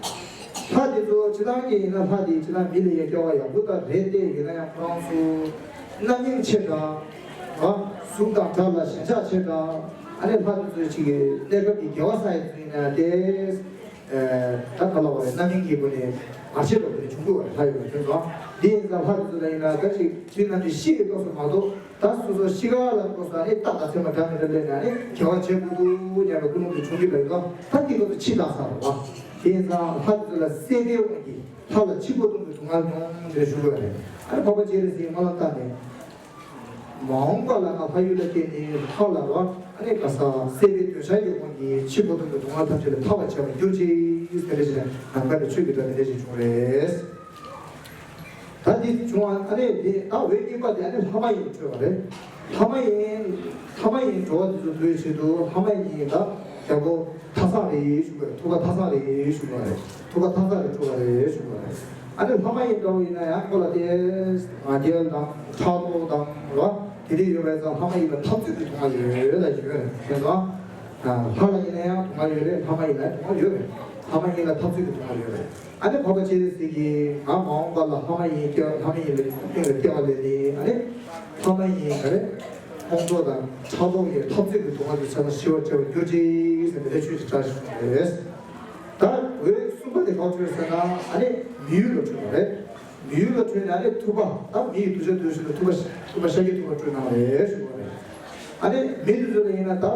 ལྷ་དེ་ཚོ་སྤྱིར་བཏང་གི་ཡིན་ན་ལྷ་དེ་སྤྱིར་བཏང་མི་ལ་ཡང་སྐལ་བ་ཡག་པོ་ད་རེད་དེ། ཡིན་ན་ཡང་ཁོ་རང་ཚོ་རྣམ་གཡེང་ཆེ་དྲགས། གཟུགས་དང་སྒྲ་ལ་ཞེན་ཆགས་ཆེ་དྲགས། ཨ་ནི་ལྷ་དེ་ཚོ་ཅིག་གི་གནས་སྐབས་ཀྱི་དགེ་བ་བསགས་ཡག་ཚོ་ཡིན་ན་དེ། ད་ག་ལ་བ་རེད། རྣམ་གཡེང་གི་སྒོ་ནས་བར་ཆད་འགྲོ་བ་དེ་བྱུང་དགོས་པ་རེད། ལྷ་ཡོད་པ་དེ་ཚོ། འདི་ཡིན་ཙང་ལྷ་དེ་ཚོ་ལ་ཡིན་ན་ད་ཅིག་དུས་ནམ་ཞིག་ཤི་གི་སྐབས་སུ་མ་གཏོགས། ད་སོ་སོ་ཤི་ཁ་ལ་སྐབས་སུ་ཨ་ནི་རྟག་ཏུ་མཚན་མ་འདྲ་མི་འདྲ་སླེབས་ནས་ཨ་ནི་དགེ་བ་བྱེད་དགོས་འདུག་སྙམ་པའི་ཀུན་སློང་དེ་བྱུང་གི་འདུག་ཡོད། ད་དེ་སྐབས་སུ་འཆི་བདག་ས་རེད་བ། དེ་ཡིན་ཙང་ལྷ་དེ་ཚོ་ལ་བསད་པའི་དབང་གིས་ལྷ་ལ་འཆི་འཕོ་ལྟུང་གི་སྡུག་བསྔལ་མྱོང་དེ་འདྲ་བྱུང་དགོས་པ་རེད། ཨ་ནི་འཕགས་པ་སྤྱན་རས་གཟིགས་སྨོན་ལམ་བཏབ་ནས། མ་འོངས་པ་ལ་ང་ལྷ་ཡུལ་ལ་སྐྱེས་ནས་ལྷ་ལ་རོ། ཨ་ནི་ག་ས་བསད་པའི་འདོད་ཆགས་ཀྱི་དབང་གིས་འཆི་འཕོ་ལྟུང་གི་སྡུག་བསྔལ་ཐམས་ཅད་ལས་ཐར་བར་བྱ་བར་གྱུར་ཅིག་ཟེར་ནས་ནམ་མཁའ་ནས་ཆོས་ཀྱི་སྒྲ་དེ་འདྲ་ཞིག་བྱུང་རེད། ད་འདི་བྱུང་བ་ཨ་ནི་འདི་ད་འོད་གཉིས་པ་དེ་ཨ་ནི་ལྷ་མ་ཡིན་འཕྲོས་པ་རེད། ལྷ་མ་ཡིན་ལྷ་མ་ཡིན་འགྲོ་བ་དེ་ཚོ་འདུལ་བའི་ཆེད་དུ་ལྷ་མ་ཡིན་ད་རྒྱལ་པོ་ཐ་ཚང་རེད་ཞུ་བ་རེད། ཐུབ་པ་ཐ་ཚང་རེད་ཞུ་བ་རེད། ཐུབ་པ་ཐ་ཚང་རེད་འཕྲོས་པ་རེད་ཞུ་བ་རེད། ཨ་ནི་ལྷ་མ་ཡིན་འདྲ་བོ་ཡིན་ན་ཡང་ཁོ་ལ་དེ་ང་རྒྱལ་དང་ཕྲག་དོག་དང་རོ་དེ་འདྲ་ཡོད་པའི་ཙང་ལྷ་མ་ཡིན་ལ་འཐབ་རྩོད་ཀྱི་སྡུག་བསྔལ་ཡོད་ལ་ཞུ་བ་རེད། དེ་ཚོ་ལྷ་ལ་ཡིན་ན་ཡང་སྡུག་བསྔལ་ཡོད་རེད། ལྷ་མ་ཡིན་ལ་སྡུག་བསྔལ་ཡོད་རེད། ལྷ་མ་ཡིན་ལ་འཐབ་རྩོད་ཀྱི་སྡུག་བསྔལ་ཡོད་རེད། ཨ་ནི་འཕགས་པ་སྤྱན་རས་གཟིགས་ཀྱིས་ང་མ་འོངས་པ་ལ་ལྷ་མ་ཡིན་སྐྱེ་ལྷ་མ་ཡིན་ལ་སྟེང་ལ་སྐྱེ་བ་ལེན་ནས། ཨ་ནི་ལྷ་མ་ཡིན་ག་རེ་ཁོང་ཁྲོ་དང་ཕྲག་དོག་གི་འཐབ་རྩོད་ཀྱི་སྡུག་བསྔལ་དེ་ཚོ་ལ་ཞི་བར་བྱ་བར་གྱུར་ཅིག་ཟེར་ནས་ཆོས་ཀྱི་སྒྲ་ཞིག་གསུངས་པ་རེད། ད་འོད་གསུམ་པ་དེ་ག་པར་འཕྲོས་ཟེར་ན་ཨ་ནི་མི་ཡུལ་ལ་འཕྲོས་པ་རེད། མི་ཡུལ་ལ་འཕྲོས་ནས་ཨ་ནི་ཐུབ་པ་ད་མི་ཡི་གདུལ་བྱ་འདུལ་བྱེད་ལ་ཐུབ་པ་ཐུབ་པ་ཤཱཀྱའི་ཐུབ་པ་སྤྲུལ་གནང་བ་རེད་ཞུ་བ་རེད། ཨ་ནི་མི་དེ་ཚོ་ལ་ཡིན་ན་ད།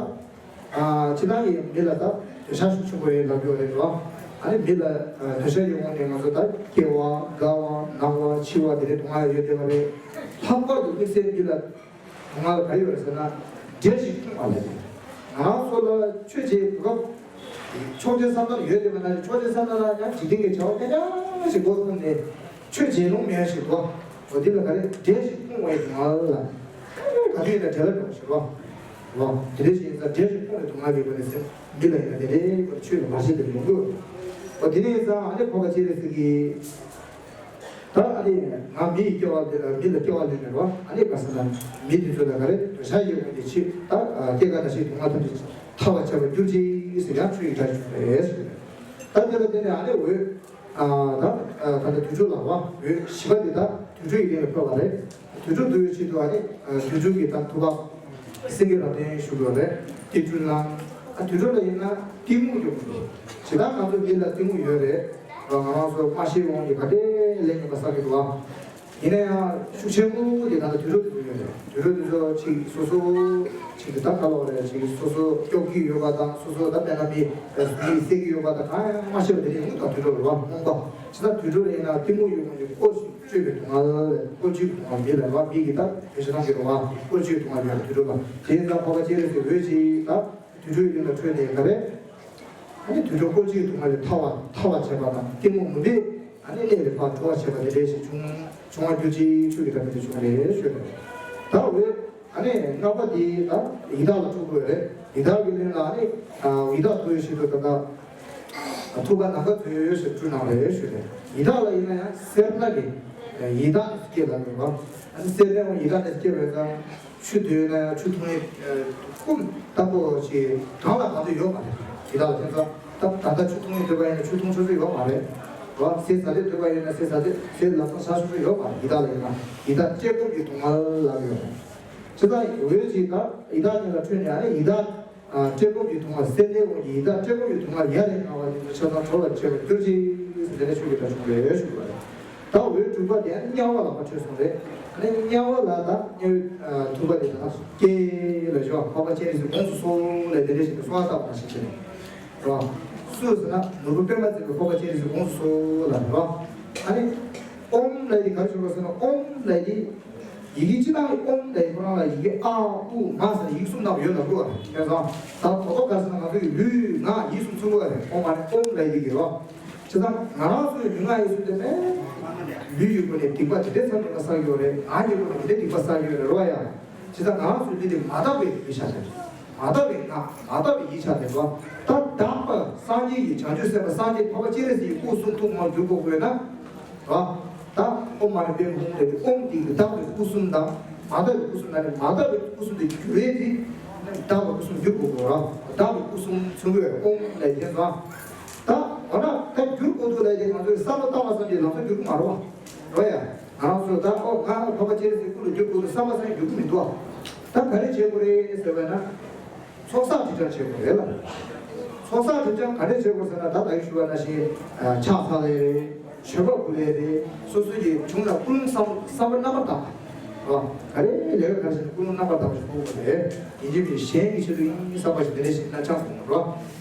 ཨ་སྤྱིར་བཏང་གི་མི་ལ་ད་འདོད་ཆགས་ཤུགས་ཆེན་པོ་ཡོད་ལབ་ཡོད་རེད་བ། ཨ་ནི་མི་ལ་ཨ་འདོད་ཆགས་ཀྱི་དབང་གིས་ང་ཚོ་ད་སྐྱེ་བ་རྒ་བ་ན་བ་འཆི་བ་དེ་འདྲའི་སྡུག་བསྔལ་ཡོད་བསྡད་པ་རེད། ལྷག་པར་དུ་དམིགས་བསལ་མི་ལ་སྡུག་བསྔལ་ག་རེ་ཡོད་རེད་ཟེར་ན། འདྲེ་ཞིག་ཕུང་བ་ལ་ཡིན། ང་རང་ཚོ་ལ་ཆོས་བྱེད་གོ་སྐབས་ཕྱོགས་བཅུའི་བསམ་བློ་ཡོད་བསྡད་པ་ན་ཕྱོགས་བཅུའི་བསམ་བློ་ལ་ཡང་འཇིག་རྟེན་གྱི་བྱ་བ་རྐྱང་རྐྱང་ཞིག་མགོ་འཐོམས་ནས། ཆོས་བྱེད་ལོང་མེད་ཞིག་འདུག་འོ་དེ་ལ་ག་རེ་འདྲེ་ཞིག་ཕུང་བའི་སྡུག་བསྔལ་ལ། ག་དུས་ཡིན་ན་འདྲེ་ལ་འགྲོ་ཞིག་རོ། འོ་དེ་འདྲ་ཞིག་ཡིན་ཙང་འདྲེ་ཞིག་ཕུང་བའི་སྡུག་བསྔལ་གྱི་སྒོ་ནས་སེམས་མི་ལ་ཡིན་ན་དེ་འདྲའི་སྐོར་ཆོས་ལ་མ་བཤད་པའི་ལུང་དུ། འོ་དེ་ནས་ཡིན་ཙང་ཨ་ནི་འཕགས་པ་སྤྱན་རས་གཟིགས་ཀྱིས། ད་ཨ་ནི་ང་མི་ཡི་སྐྱེ་བ་འདི་ལ་མི་ལ་སྐྱེ་བ་ལེན་ནས་རོ། ཨ་ནི་ག་ཟེར་ན་མི་འདི་ཚོ་ལ་ག་རེ་འདོད་ཆགས་ཡོད་པ་དེ་ཆེ་ད་སྐྱེ་རྒ་ན་འཆིའི་སྡུག་བསྔལ་ཐམས་ཅད་ཐར་བར་བྱ་བར་གྱུར་ཅིག་ཟེར་ཡང་ཆོས་ཀྱི་སྒྲ་ཞིག་རེད་ཟེར། ད་དེ་ལ་བརྟེན་ནས་ཨ་ནི་འོད། ཨ་ད་ཨ་ད་ལྟ་དུད་འགྲོ་ལ་བ་འོད་བཞི་པ་འདི་དག་དུད་འགྲོ་ཡི་སྟེང་ལ་འཕོས་པ་རེད། དུད་འགྲོ་འདུལ་བའི་ཆེད་དུ་ཨ་ནི་ཨ་དུད་འགྲོ་གི་ད་ཐུབ་པ་སེང་གེ་རབ་བརྟན་བཞུགས་ཡོད་རེད། དེ་སྤྲུལ་གནང་། ཨ་དུད་འགྲོ་ལ་ཡིན་ན་གཏི་མུག་ཡོད་མི་འདུག་ཇི་ལྟར་ང་ཚོ་མི་ལ་གཏི་མུག་ཡོད་རེད། ང་རང་ཚོ་མ་ཤེས་དབང་གིས་ག་དེ་ལས་ངན་པ་བསགས་ཀྱི་འདུག་ཨ། ཡིན་ན་ཡང་ཤུགས་ཆེན་པོ་དེ་ད་ལྟ་དུད་འགྲོ་དེ་ཚོ་ཡོད་རེད། དུད་འགྲོ་དེ་ཚོ་ཅིག་སོ་སོ་ཅིག་ད་ག་ལ་བ་རེད། ཅིག་སོ་སོ་སྐྱོབ་ཀྱི་ཡོད་པ་དང་སོ་སོ་ད་དཔེར་ན་མི་མི་བསད་ཀྱི་ཡོད་པ་དང་གང་ཡང་མ་ཤེས་པ་དེ་རེད། དངོས་དང་དུད་འགྲོ་རེད་བ། རྨོངས་པ། ཇི་ལྟར་དུད་འགྲོ་ཡིན་ན་གཏི་མུག་ཡོད་མ་ཡོད་བཀོལ་ཞིང་སྤྱོད་པའི་སྡུག་བསྔལ། བཀོལ་སྤྱོད་ཀྱི་སྡུག་བསྔལ་མི་ལ་རེད་བ། མི་གི་ད་བེད་སྤྱོད་གཏོང་གི་རེད་བ། བཀོལ་སྤྱོད་ཀྱི་སྡུག་བསྔལ་ཡོད་རེད་དུད་འགྲོ་ལ། དེ་ཡིན་ཙང་འཕགས་པ་སྤྱན་རས་གཟིགས་འོད་ཅིག་ད། དུད་འགྲོའི་གླིང་ལ་འཕྲོས་ནས་ག་རེ། ཨ་ནི་དུད་འགྲོ་བཀོལ་སྤྱོད་ཀྱི་སྡུག་བསྔལ་ལས་ཐར་བ་ཐར་བར་བྱེད་པ་དང་གཏི་མུག་མུན་པས་ཨ་ནི་གནས་པའི་བར་གྲོལ་བར་བྱེད་པ་དེ་འདྲའི་ཞིག་བྱུང་བྱུང་བར་གྱུར་ཅིག་ཆོས་ཀྱི་བདག་མེད་དུ་བྱུང་བ་རེད་ཞུས་པ་རེད། ད་འོད་ཨ་ནི་ལྔ་པ་དེ་ད་ཡི་དྭགས་ལ་འཕྲོ་དགོས་རེད། ཡི་དྭགས་ཀྱི་གླིང་ལ་ཨ་ནི་ཡི་དྭགས་འདུལ་བའི་ཆེད་དུ་ད་ལྟ་ཐུབ་པ་ནམ་མཁའ་མཛོད་ཞེས་སྤྲུལ་གནང་བ་རེད་ཞུས་པ་རེད། ཡི་དྭགས་ལ་ཡིན་ན་ཡང་སེར་སྣ་གི་ཡི་དྭགས་སྐྱེས་ལ་ཡོད་པ། ཨ་ནི་སེར་སྣའི་ཡི་དྭགས་སྐྱེས་པའི་ཙང་། ཆུ་འདོད་ན་ཆུ་འཐུང་ཡས་ཀུན་ལྟ་བུ་ཞིག་གང་ལ་གང་འདོད་ཡོད་མ་རེད། དེ་དག་ལ་ཐེ་ཚོམ་ད་ད་ལྟ་ཆུ་འཐུང་ཡས་འདོད་པ་ཡིན་ན་ཆུ་འཐུང་ཆོག་ཆོག་ཡོད་མ་རེད། རོ་ཟས་ཟ་འདོད་འདོད་པ་ཡིན་ན་ཟས་ཟ་འདོད་ཟས་ལམ་སང་ཟ་ཆོག་ཆོག་ཡོད་མ་རེད། དེ་དག་ལ་ཡིན་ན་ཡི་དྭགས་བཀྲེས་སྐོམ་གྱི་སྡུག་བསྔལ་ལབ་ཡོད་རེད། ཇི་ལྟར་འོད་ཅིག་དང་ཡི་དྭགས་གཉིས་ལ་འཕྲོས་ནས་ཨ་ནི་ཡི་དྭགས་བཀྲེས་སྐོམ་གྱི་སྡུག་བསྔལ་སེར་སྣའི་དབང་གིས་ཡི་དྭགས་བཀྲེས་སྐོམ་གྱི་སྡུག་བསྔལ་ཡར་ལེན་གནང་བ་དེ་ཚོ་ཆ་ཚང་གྲོལ་བར་བྱེད་པར་གྱུར་ཅིག་ཟེར་ནས་ཆོས་ཀྱི་སྒྲ་བྱུང་བས་ཞུ་བ་རེད། ད་འོད་དྲུག་པ་དེ་དམྱལ་བ་ལ་ཕར་བྲོས་སོང་རེད། ཨ་ནི་དམྱལ་བ་ལ་ད་དམྱལ་བའི་ཨ་དྲུག་པ་དེ་ད་སྐྱེ་ལ་ཞོག་འཕགས་པ་སྤྱན་རས་གཟིགས་དགོངས་སུ་གསོལ་ལས་དེ་འདྲ་ཞིག་གསོལ་བ་བཏབ་པ་ཞིག་བྱས་རེད་བ། སུ་ཟེར་ན་ནོར་བུ་པདྨ་འཛིན་པའི་འཕགས་པ་སྤྱན་རས་གཟིགས་དགོངས་སུ་གསོལ་ལ་རེད་བ། ཨ་ནི་ཨོཾ་ལབ་དེ་ག་རེ་ཞུ་དགོས་ཟེར་ན་ཨོཾ་ལབ་དེ། ཡི་གེ་སྤྱི་དང་ཨོཾ་ལབ་ཁོ་རང་ལ་ཡི་གེ་ཨ་ཨུ་མ་ཟེར་ཡིག་གསུམ་ནང་ཡོད་ལབ་དགོས་པ་རེད། དེ་ཙང་ད་དོ་དོ་ག་ཟེར་ན་ང་ཚོ་ཡི་ལུས་ངག་ཡིད་གསུམ་ཚུགས་པ་རེད། ཨོཾ་མ་ནི་ཨོཾ་ལབ་ཡི་གེ་རོ། བྱས་ཙང་ང་རང་ཚོའི་ལུས་ངག་ཡིད་གསུམ་དེ་ནས་ལུས་ཡོད་པ་ནས་སྡིག་པ་དེ་འདྲའི་ཚང་མ་བསགས་ཡོད་རེད། ངག་ཡོད་པ་ནས་དེ་འདྲའི་སྡིག་པ་བསགས་ཡོད་རེད་རོ་ཡ། བྱས་ཙང་ང་རང་ཚོའི་ལུས་དེ་མ་དག་པའི་ལུས་ཆགས་ཏེ། མ་དག་པའི་ངག་མ་དག་པའི་ཡིད་ཆགས་ཏེ་རོ། ད་དག་པ་སངས་རྒྱས་ཀྱི་བྱང་ཆུབ་སེམས་དཔའ་སངས་རྒྱས་འཕགས་པ་སྤྱན་རས་གཟིགས་ཀྱི་སྐུ་གསུང་ཐུགས་ངོ་བོར་གྱུར་དགོས་དགོས་ན། རོ། ད་ཨོཾ་མ་ཎི་པདྨེ་ཧཱུྃ་ལས་ཀྱི་ཨོཾ་དེ་གི་དག་པའི་སྐུ་གསུམ་དང་མ་དག་པའི་སྐུ་གསུམ་ན་ནི་མ་དག་པའི་སྐུ་གསུམ་དེ་འགྱུར་བའི་དེ་དག་པའི་སྐུ་གསུམ་འགྱུར་དགོས་རོ། དག་པའི་སྐུ་གསུམ་ཚུགས་པའི་ཨོཾ་ལས་དེ་ཙང་། ད་འོ་ན་ད་འགྱུར་དགོས་འདུག་ལས་དེ་ང་ཚོའི་བསམ་བློ་བཏང་བ་ཙམ་གྱིས་ལམ་སང་འགྱུར་གི་མ་རེད་བ། རོ་ཡ། ང་རང་ཚོ་ད་ཨོ་ང་འཕགས་པ་སྤྱན་རས་གཟིགས་སྐུ་ལ་འགྱུར་དགོས་འདུག་བསམ་པ་ཙམ་འགྱུར་གི་མི་འདུག་བ། ད་ག་རེ་བྱེད་དགོས་རེད་ཟེར་བས་ན། ཚོགས་བསགས་ཁྲིད་ཕྲ་བྱེད་དགོས་རེད་ལ། ཚོགས་བསགས་ཁྲིད་ཕྲ་ག་རེ་བྱེད་དགོས་ཟེར་ན་ད་ད་གིན་ཞུ་བ་ནང་བཞིན་ཕྱག་འཚལ་ལས་རེད། མཆོད་པ་འབུལ་ལས་རེད། སོ་སོ་ཡི་བྱུང་ལ་ཀུན་སློང་བསམ་བསམ་པ་རྣམ་པར་དག་པ། ག་རེ་ལས་ཀ་ག་རེ་བྱེད་ན་ཀུན་སློང་རྣམ་པར་དག་པ་ཞིག་དགོས་དགོས་རེད། ཡིན་གཅིག་མིན་གཅིག་གཞན་གྱི་ཆེད་དུ་ཡིན་བསམ་པ་ཞིག་དེ་འདྲ་ཞིག་ན་ཆགས་སོང་རོ།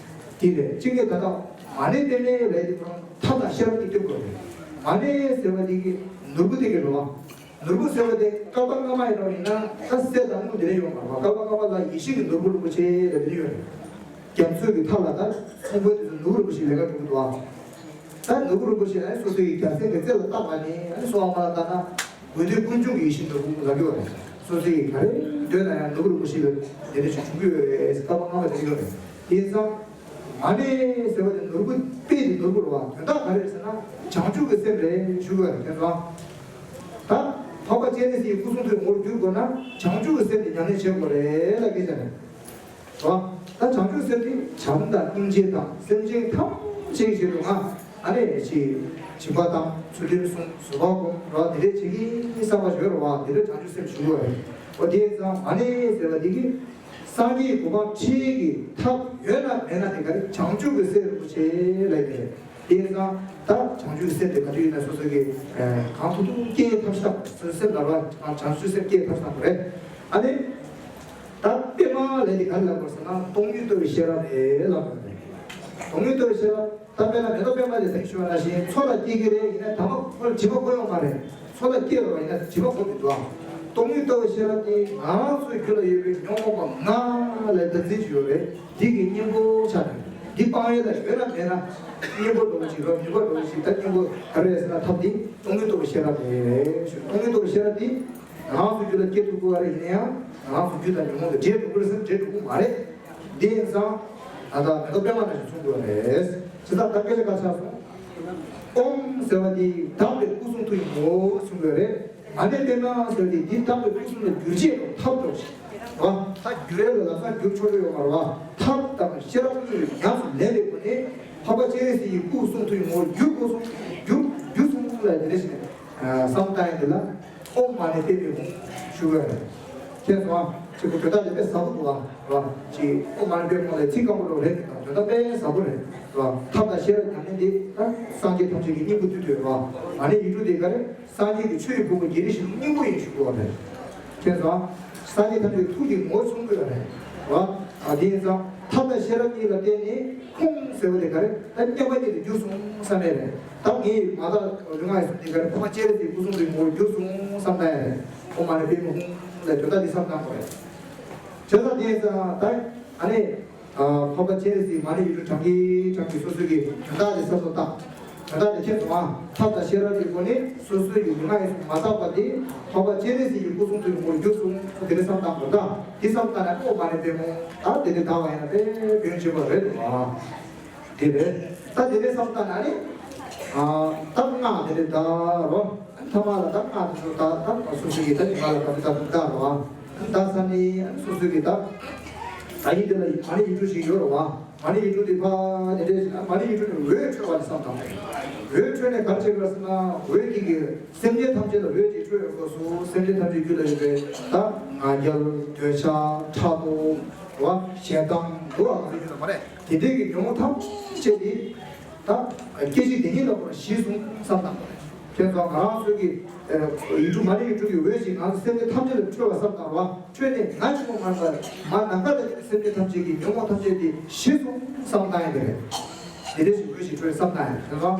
དེ་རེད། གཅིག་ནས་ད་ལྟ་མ་ཎི་པདྨེ་ལས་དེ་ཁོ་རང་ཐབས་དང་ཤེས་རབ་ཀྱིས་སྟོན་དགོས་རེད། མ་ཎི་ཟེར་བ་དེ་གི་ནོར་བུ་དེ་གི་རེད་བ། ནོར་བུ་ཟེར་བ་དེ་བསྐལ་པ་སྔ་མ་ཡིན་རོགས་ཡིན་ན་ད་གསེར་དང་དངུལ་དེ་རེ་ཡོང་བ་རེད་བ། བསྐལ་པ་སྔ་མ་ལ་ཡེ་ཤེས་ཀྱི་ནོར་བུ་རིན་པོ་ཆེ་ལ་དེ་ཡོད་རེད། རྒྱ་མཚོ་གི་མཐའ་ལ་ད་ཕུང་པོའི་དུས་སུ་ནོར་བུ་རིན་པོ་ཆེ་ལས་ཀ་འགྲོ་གི་འདུག་ཨ། ད་ནོར་བུ་རིན་པོ་ཆེ་ཨ་སོ་སོའི་རྒྱལ་མཚན་གྱི་རྩེ་ལ་བཏགས་པ་ནི་ཨ་སོ་ཨ་མ་ལ་བཏགས་ན་དགོས་འདོད་ཀུན་འབྱུང་གི་ཡེ་ཤེས་ནོར་བུ་ལ་གི་བ་རེད། སོ་སོའི་ག་རེ་འདོད་ན་ཡང་ནོར་བུ་རིན་པོ་ཆེ་ལ་དེ་འདྲ་ཞིག་འབྱུང་གི་ཡོད་རེད། བསྐལ་པ་སྔ་མ་དེ་ཡོད་རེད། དེ་ཙང་མ་ཎི་ཟེར་བ་དེ་ནོར་བུ་དཔེ་དེ་ནོར་བུ་རེད་བ། དོན་དག་ག་རེ་རེད་ཟེར་ན་བྱང་ཆུབ་ཀྱི་སེམས་རེད་ཞུ་གི་ཡོད་རེད། ཁྱེད་ཚོ་ད་འཕགས་པ་སྤྱན་རས་གཟིགས་སྐུ་གསུང་ཐུགས་ངོ་བོར་འགྱུར་དགོས་ན་བྱང་ཆུབ་ཀྱི་སེམས་དེ་ཉམས་ལེན་བྱེད་དགོས་རེད་ལ་སྐད་ཆ་རེད། རོ། ད་བྱང་ཆུབ་སེམས་དེ་བྱམས་དང་སྙིང་རྗེ་དང་སེམས་ཅན་ཐམས་ཅད་ཀྱི་ཆེད་དུ་ང་ཨ་ནི་ཅི་སྦྱིན་པ་དང་ཚུལ་ཁྲིམས་སྲུང་བཟོད་པ་སྒོམ་རོ། དེ་འདྲས་བྱེད་ཀྱི་བསམ་པ་ཡོད་རོ་བ། དེ་འདྲས་བྱང་ཆུབ་སེམས་ཞུ་དགོས་རེད། འོ་དེ་ཙང་མ་ཎི་ཟེར་བ་འདི་གི་སངས་རྒྱས་གོ་འཕང་འཁྲིད་ཀྱི་ཐབས་ཡོད་ན་མེད་ན་དེ་ག་རེ་བྱང་ཆུབ་ཀྱི་སེམས་རིན་པོ་ཆེ་ལ་ཡོད་རེད། དེ་ཙང་ད་བྱང་ཆུབ་ཀྱི་སེམས་དེ་ག་དུས་ཡིན་ན་སོ་སོ་གི་གང་ཐུབ་ཐུབ་སྐྱེ་ཐབས་ཤེས་དང་སོ་སོའི་སེམས་ལ་རོ་བྱང་ཆུབ་སེམས་སྐྱེ་ཐབས་ཤེས་དང་རེད། ཨ་ནི། ད་པདྨ་ལས་དེ་ག་རེ་ལབ་དགོས་ཟེར་ན་སྟོང་ཉིད་རྟོགས་པའི་ཤེས་རབ་རེད་ལབ་དགོས་རེད། སྟོང་ཉིད་རྟོགས་པའི་ཤེས་རབ་ད་དཔེར་ན་མེ་ཏོག་པདྨ་དེ་ད་ཞུ་བ་ནང་བཞིན་མཚོ་ལ་སྐྱེ་གི་རེད། ཡིན་ན་ད་མ་ཁོ་ལ་བྱིས་པ་ཁོ་ཡོང་མ་རེད། མཚོ་ལ་སྐྱེ་རོགས་ཡིན་ན་བྱིས་པ་ཁོ་མི་འདུག་ཨ། སྟོང་ཉིད་རྟོགས་པའི་ཤེས་རབ་དེ་ང་རང་ཚོའི་རྒྱུད་ལ་ཡོད་པའི་ཉོན་མོངས་པ་ལྔ་ལས་བདག་འཛིན་ཞིག་ཡོད་རེད། འདི་གི་གཉེན་པོ་ཆགས་ནས་འདི་སྤང་ཡས་ལ་ཡོད་ན་མེད་ན་གཉེན་པོ་འགྲོ་བ་ཞིག་རོགས་ཉེན་པོ་འགྲོ་བ་ཞིག་ད་གཉེན་པོ་ག་རེ་རེད་ཟེར་ན་ཐབས་འདི་སྟོང་ཉིད་རྟོགས་པའི་ཤེས་རབ་རེད། སྟོང་ཉིད་རྟོགས་པའི་ཤེས་རབ་འདི། ང་རང་ཚོ་རྒྱུད་ལ་སྐྱེ་ཐུབ་དགོས་པ་རེད། ཡིན་ན་ཡང་ང་རང་ཚོ་རྒྱུད་དང་ཉོན་མོངས་ཀྱི་འདྲེས་འགྲོ་གི་རེད་ཟེར་འདྲེས་འགྲོ་གི་མ་རེད། འདི་ཡིན་ཙང་ད་ལྟ་མེ་ཏོག་པདྨ་ནང་བཞིན་མཚུངས་དགོས་པ་རེད། བྱས་ཙང་ད་སྐད་ཆ་ག་ཆགས་སོང་། ཨོཾ་ཟེར་བ་འདི་དག་པའི་སྐུ་གསུང་ཐུགས་ཀྱི་ངོ་བོ་མཚུངས་དགོས་རེད། མ་ཎི་པདྨ་ཟེར་བ་འདི་འདི་དག་པའི་སྐུ་གསུང་ལ་འགྱུར་བྱེད་དང་ཐབས་སྒྲོག་ཅིང་། རོ། ད་འགྱུར་ཡས་ལ་ལམ་སང་འགྱུར་ཆོག་གི་ཡོད་མ་རེད་བ། ཐབས་དང་ཤེས་རབ་གཉིས་ཉམས་སུ་ལེན་པའི་སྒོ་ནས་འཕགས་པ་སྤྱན་རས་གཟིགས་ཀྱི་སྐུ་གསུང་ཐུགས་ཀྱི་ངོ་བོ་འགྱུར་དགོས་སོང་། འགྱུར་འགྱུར་སོང་ལ་དེ་འདྲ་ཞིག་ནས། བསམ་བཏང་ཡས་འདི་ལ་ཨོཾ་མ་ཎི་པདྨེ་ཧཱུྃ་ཞུ་དགོས་རེད། མཁྱེན་སོང་ཨ། ཅིག་གོ་དོན་དག་དེ་དཔེ་ཟབ་པོ་འདུག་ཨ། ར། ཅིག་ཨོཾ་མ་ཎི་པདྨེ་ཧཱུྃ་ལས་ཚིག་སྐམ་པོ་འདྲ་རེད་མི་འདུག་དོན་དག་དཔེ་ཟབ་པོ་རེད། ར། ཐབས་དང་ཤེས་རབ་ཉམས་ལེན་འདི་ད་སངས་རྒྱས་ཐམས་ཅད་ཀྱི་སྙིང་པོ་བསྡུས་ཡོད་ར། མ་ཎི་ཡིག་དྲུག་དེ་ག་རེ་སངས་རྒྱས་ཀྱི་ཆོས་ཀྱི་ཕུང་པོ་རྒྱས་རིམ་བཞིན་སྙིང་པོ་ཡིན་ཞུ་དགོས་རེད། མཁྱེན་སོང་ཨ། སངས་རྒྱས་ཐམས་ཅད་ཀྱི་ཐུགས་ཀྱི་ངོ་བོ་མཚུངས་དགོས་རེད། ར། ཨ་དེ་ཡིན་ཙང་ཐབས་དང་ཤེས་རབ་གཉིས་ལ་བརྟེན་ནས། ཁུངས་ཟེར་བ་དེ་ག་རེ་ད་མཉམ་པ་ཉིད་དུ་གྱུར་སོང་བསམ་ཡས་རེད། ད་ངས་མ་དག་ལུས་ངག་ཡིད་གསུམ་དེ་ག་རེ་འཕགས་པ་སྤྱན་རས་གཟིགས་སྐུ་གསུང་ཐུགས་ངོ་བོར་གྱུར་སོང་བསམ་ན་ཡས་རེད། ཨོཾ་མ་ཎི་པདྨེ་ཧཱུྃ་ལས་དོན་དག་འདི་བསམ་བཏང་དགོས་རེད། བྱས་ཙང་དེ་ཙང་ད་ཨ་ནི་འཕགས་པ་སྤྱན་རས་གཟིགས་མ་ཎི་ཡིག་དྲུག་བགྲང་གིན་བགྲང་གིན་སོ་སོ་གི་དོན་དག་དེ་བསམ་བློ་བཏང་། དོན་དག་དེ་ཁྱེད་ཚོ་ཐབས་དང་ཤེས་རབ་ཀྱི་སྒོ་ནས་སོ་སོའི་ལུས་ངག་ཡིད་གསུམ་མ་དག་པ་དེ་འཕགས་པ་སྤྱན་རས་གཟིགས་ཀྱི་སྐུ་གསུང་ཐུགས་ངོ་བོར་གྱུར་སོང་དེ་འདྲ་བསམ་བཏང་དགོས། ད་འདི་བསམ་བཏང་ན་ཨོཾ་མ་ཎི་པདྨེ་ཧཱུྃ་ད་དེ་འདྲ་དག་པ་ཡིན་ན་དཔེ་ཕན་ཆེན་པོ་རེད་འདུག་ཨ། དེ་རེད། ད་དེ་འདྲའི་བསམ་བཏང་ན་ནི། ཨ། ད་སྔགས་དེ་འདྲའི་བཟླ་རོ། ཐ་མ་ལ་ད་སྔགས་དེ་ཚོ་ད་ད་སོ་སོ་གིས་ད་ཉི་མ་ལ་ད་ད་བཟླ་རོ། ད་ས་ནི་སོ་སོ་གིས་ད། ད་ཡིན་དེ་ལ་མ་ཎི་ཡིག་དྲུག་ཞིག་ཡོད་རོ་བ། མ་ཎི་ཡིག་དྲུག་དེ་ཕ་དེ་འདྲའི་ཞིག་ན་མ་ཎི་ཡིག་དྲུག་ནི་འོད་འཕྲོ་བ་ནི་བསམ་བཏང་བ་རེད། འོད་འཕྲོས་ནས་ག་རེ་བྱེད་དགོས་ཟེར་ན་འོད་དེ་གིས་སེམས་ཅན་ཐམས་ཅད་ལ་འོད་དེ་འཕྲོ་ཡོང་དགོས་སོ། སེམས་ཅན་ཐམས་ཅད་རྒྱུད་ལ་ཡོད་པའི་ད་ང་རྒྱལ་འདོད་ཆགས་ཕྲག་དོག་བ་ཞེ་སྡང་འདུ་བ་ང་ཚོ་རྒྱུད་ལ་མ་རེད། དེ་འདྲའི་གི་ཉོན་མོངས་ཐམས་ཅད་དེ་ད་སྐད་ཅིག་དེ་ཉིད་ལ་ཁོ་རང་ཞི་སོང་བསམ་བཏང་བ་རེད། དེ་ཚོ་ང་རང་ཚོ་གི་ཡིག་འབྲུ་མ་ཎི་ཡིག་འབྲུ་གི་འོད་ཅིག་ང་ཚོ་སེམས་ཅན་ཐམས་ཅད་ལ་འཕྲོས་པ་བསམ་བཏང་བ། འཕྲོས་ནས་ང་གཅིག་པོ་མ་ཡིན་པར་མ་ནམ་མཁའ་ལ་སེམས་ཅན་ཐམས་ཅད་ཀྱི་ཉོན་མོངས་ཐམས་ཅད་དེ་ཞི་སོང་བསམ་བཏང་ཡ་དེ་རེད། དེ་འདྲ་ཞིག་འོད་ཅིག་འཕྲོས་བསམ་བཏང་ཡ་དེ་ཚོ་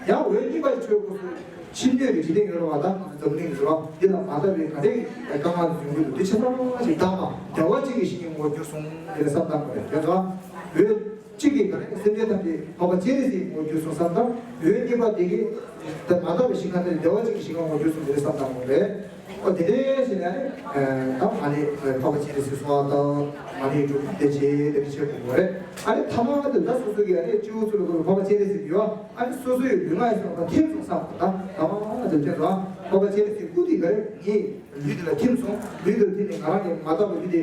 ཡང་འོད་གཉིས་པ་ཞིག་འཕྲོས་དགོས་སུ། ཕྱི་སྣོད་ཀྱི་འཇིག་རྟེན་ཡོད་རེད་བ། ད་ང་ཚོ་འཛམ་གླིང་གི་རེད་བ། འདི་ལ་མ་དག་པའི་ག་རེ་དཀའ་ངལ་ཡོང་གི་འདུག་དེ་ཆ་ཚང་ཞིག་དག་པ་བདེ་བ་ཅན་གྱི་ཞིང་གི་ངོ་བོར་གྱུར་སོང་དེ་རེད་བསམ་བཏང་དགོས་རེད། དེ་ཚོ་འོད་གཅིག་གིས་ག་རེ་སེམས་ཅན་ཐམས་ཅད་འཕགས་པ་སྤྱན་རས་གཟིགས་ངོ་བོར་གྱུར་སོང་བསམ་བཏང་། འོད་གཉིས་པ་དེ་གིས་ད་མ་དག་པའི་ཞིང་ཁམས་ཐམས་ཅད་བདེ་བ་ཅན་གྱི་ཞིང་ཁམས་ངོ་བོར་གྱུར་སོང་དེ་རེད་བསམ་བཏང་དགོས་རེད། ཨོ་དེ་འདྲའི་ཞིག་ནས་ཨ་ནི་ད་མ་ཎི་འཕགས་པ་སྤྱན་རས་གཟིགས་གསོལ་བ་དང་མ་ཎི་སྒྲུབ་དེ་བྱེད་དེ་འདྲ་བྱེད་དགོས་རེད། ཨ་ནི་ཐ་མ་དེ་ད་སོ་སོ་གི་ཨ་ནི་སྤྱི་བོ་ཚུར་ལ་འཕགས་པ་སྤྱན་རས་གཟིགས་ཡོད། ཨ་ནི་སོ་སོའི་ལུས་ངག་ཡིད་གསུམ་ལ་ཐིམ་སོང་བསམ་ད་ད་མ་དེ་ཐིམ་སོང་། འཕགས་པ་སྤྱན་རས་གཟིགས་སྐུ་དེ་ག་རེ་ངའི་ལུས་དེ་ལ་ཐིམ་སོང་། ལུས་དེ་ལ་ཐིམ་ནས་ང་རང་གི་མ་དག་པའི་ལུས་དེ་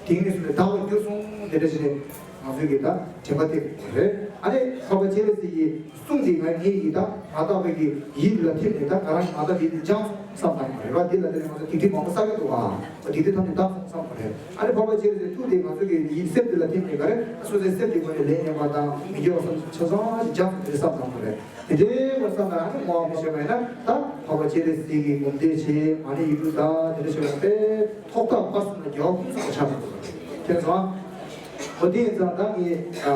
དེང་ནས་བཟུང་ནས་དག་པར་གྱུར་སོང་། དེ་འདྲ་ཞིག་ནས་ང་ཚོས་ཀྱི་ད་དྲན་པ་གཏད་དགོས་རེད། ཨ་ནི་འཕགས་པ་སྤྱན་རས་གཟིགས་ཀྱི་གསུང་འདི་ང་ངེད་ཀྱི་ད་མ་དག་པའི་གི་ཡིད་ལ་ཐིམ་ནས་ད་ང་རང་གི་མ་དག་པའི་ཡིད་འདི་སྦྱངས་སོང་བསམ་བཏང་གི་རེད་བ། འདི་ལ་དེ་ནས་ང་ཚོ་སྡིག་སྒྲིབ་མང་པོ་བསགས་ཀྱི་འདུག་བ། སྡིག་སྒྲིབ་ཐམས་ཅད་དག་སོང་བསམ་གི་རེད། ཨ་ནི་འཕགས་པ་སྤྱན་རས་གཟིགས་ཐུགས་དེ་ང་ཚོ་གི་ཡིད་སེམས་འདི་ལ་ཐིམ་ནས་ག་རེ་སོ་སོའི་སེམས་ཀྱི་སྒོ་ནས་ལས་ངན་པ་དང་མི་དགེ་བ་སོགས་ཆ་ཚང་ཞིག་སྦྱངས་སོང་དེ་བསམ་བཏང་གི་རེད། དེ་འདྲའི་བར་བསམ་ན་ཨ་ནི་བསྔོ་བ་བྱས་པ་ཡིན་ན་ད་འཕགས་པ་སྤྱན་རས་གཟིགས་ཀྱི་ངོམས་བཟླས་བྱས། མ་ཎི་ཡིག་འབྲུ་དང་དེ་འདྲ་བྱས་པ་དཔེ་ཐོག་མཐའ་བར་གསུམ་ལ་རྒྱལ་བ་ཀུན་གསུམ་དུ་ཁྱབ་འགྲོ་གི་རེད། ཁྱེད་ཚོ། འོ་དེ་ཡིན་ཙང་ད་ངས་ཨ་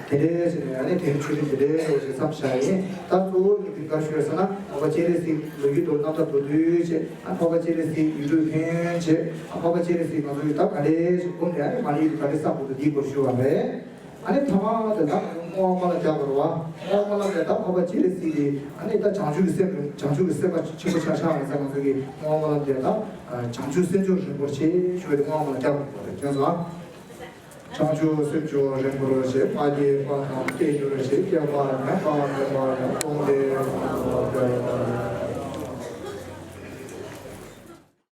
དེ་འདྲའི་ཞིག་ནས་ཨ་ནི་དེ་ཆོས་རིག་འདི་འདྲའི་འོ་ཞིག་བསམ་བཞག་ཡིན། ད་གཙོ་བོ་ངས་འདི་ག་ཞུ་ཡ་ཟེར་ན་འཕགས་པ་སྤྱན་རས་གཟིགས་ལོ་རྒྱུས་དང་རྣམ་ཐར་མདོར་བསྡུས་བྱས། ཨ་འཕགས་པ་སྤྱན་རས་གཟིགས་ཡིག་འབྲུ་ཐོན་བྱས། ཨ་འཕགས་པ་སྤྱན་རས་གཟིགས་ང་ཚོ་ཡི་ད་ག་འདྲའི་ཞིག་སྒོམ་ནས་ཨ་ནི་མ་ཎི་ཡིག་ག་འདྲའི་བསགས་དགོས་འདུག་འདིའི་སྐོར་ཞུ་བ་རེད། ཨ་ནི་ཐ་མ་དེ་ད་བསྔོ་བ་སྨོན་ལམ་རྒྱག་དགོས་རེད་བ། བསྔོ་བ་སྨོན་ལམ་དེ་ད་འཕགས་པ་སྤྱན་རས་གཟིགས་ཀྱི་ཨ་ནི་ད་བྱང་ཆུབ་ཀྱི་སེམས་རེད། བྱང་ཆུབ་ཀྱི་སེམས་དཔའ་ཆེན་པོ་ཆགས་ཆགས་རེད་ཟེར། ང་ཚོ་གི་བསྔོ་བ་སྨོན་ལམ་དེ་ད་བྱང་ཆུབ་སེམས་མཆོག་རིན་པོ་ཆེ་ཞུ་བའི་བསྔོ་བ་སྨོན་ལམ་རྒྱག་དགོས་རེད། ཁྱོད་ཚོ། བྱང་ཆུབ་སེམས་མཆོག་རིན་པོ་ཆེ། མ་སྐྱེས་པ་དང་སྐྱེ་འགྱུར་ཞིང་། སྐྱེས་པ་ཉམས་པ་མེད་པ་ཡང་། སྟོང་པའི་ངང་ལ་བདེ་བར་གཤེགས།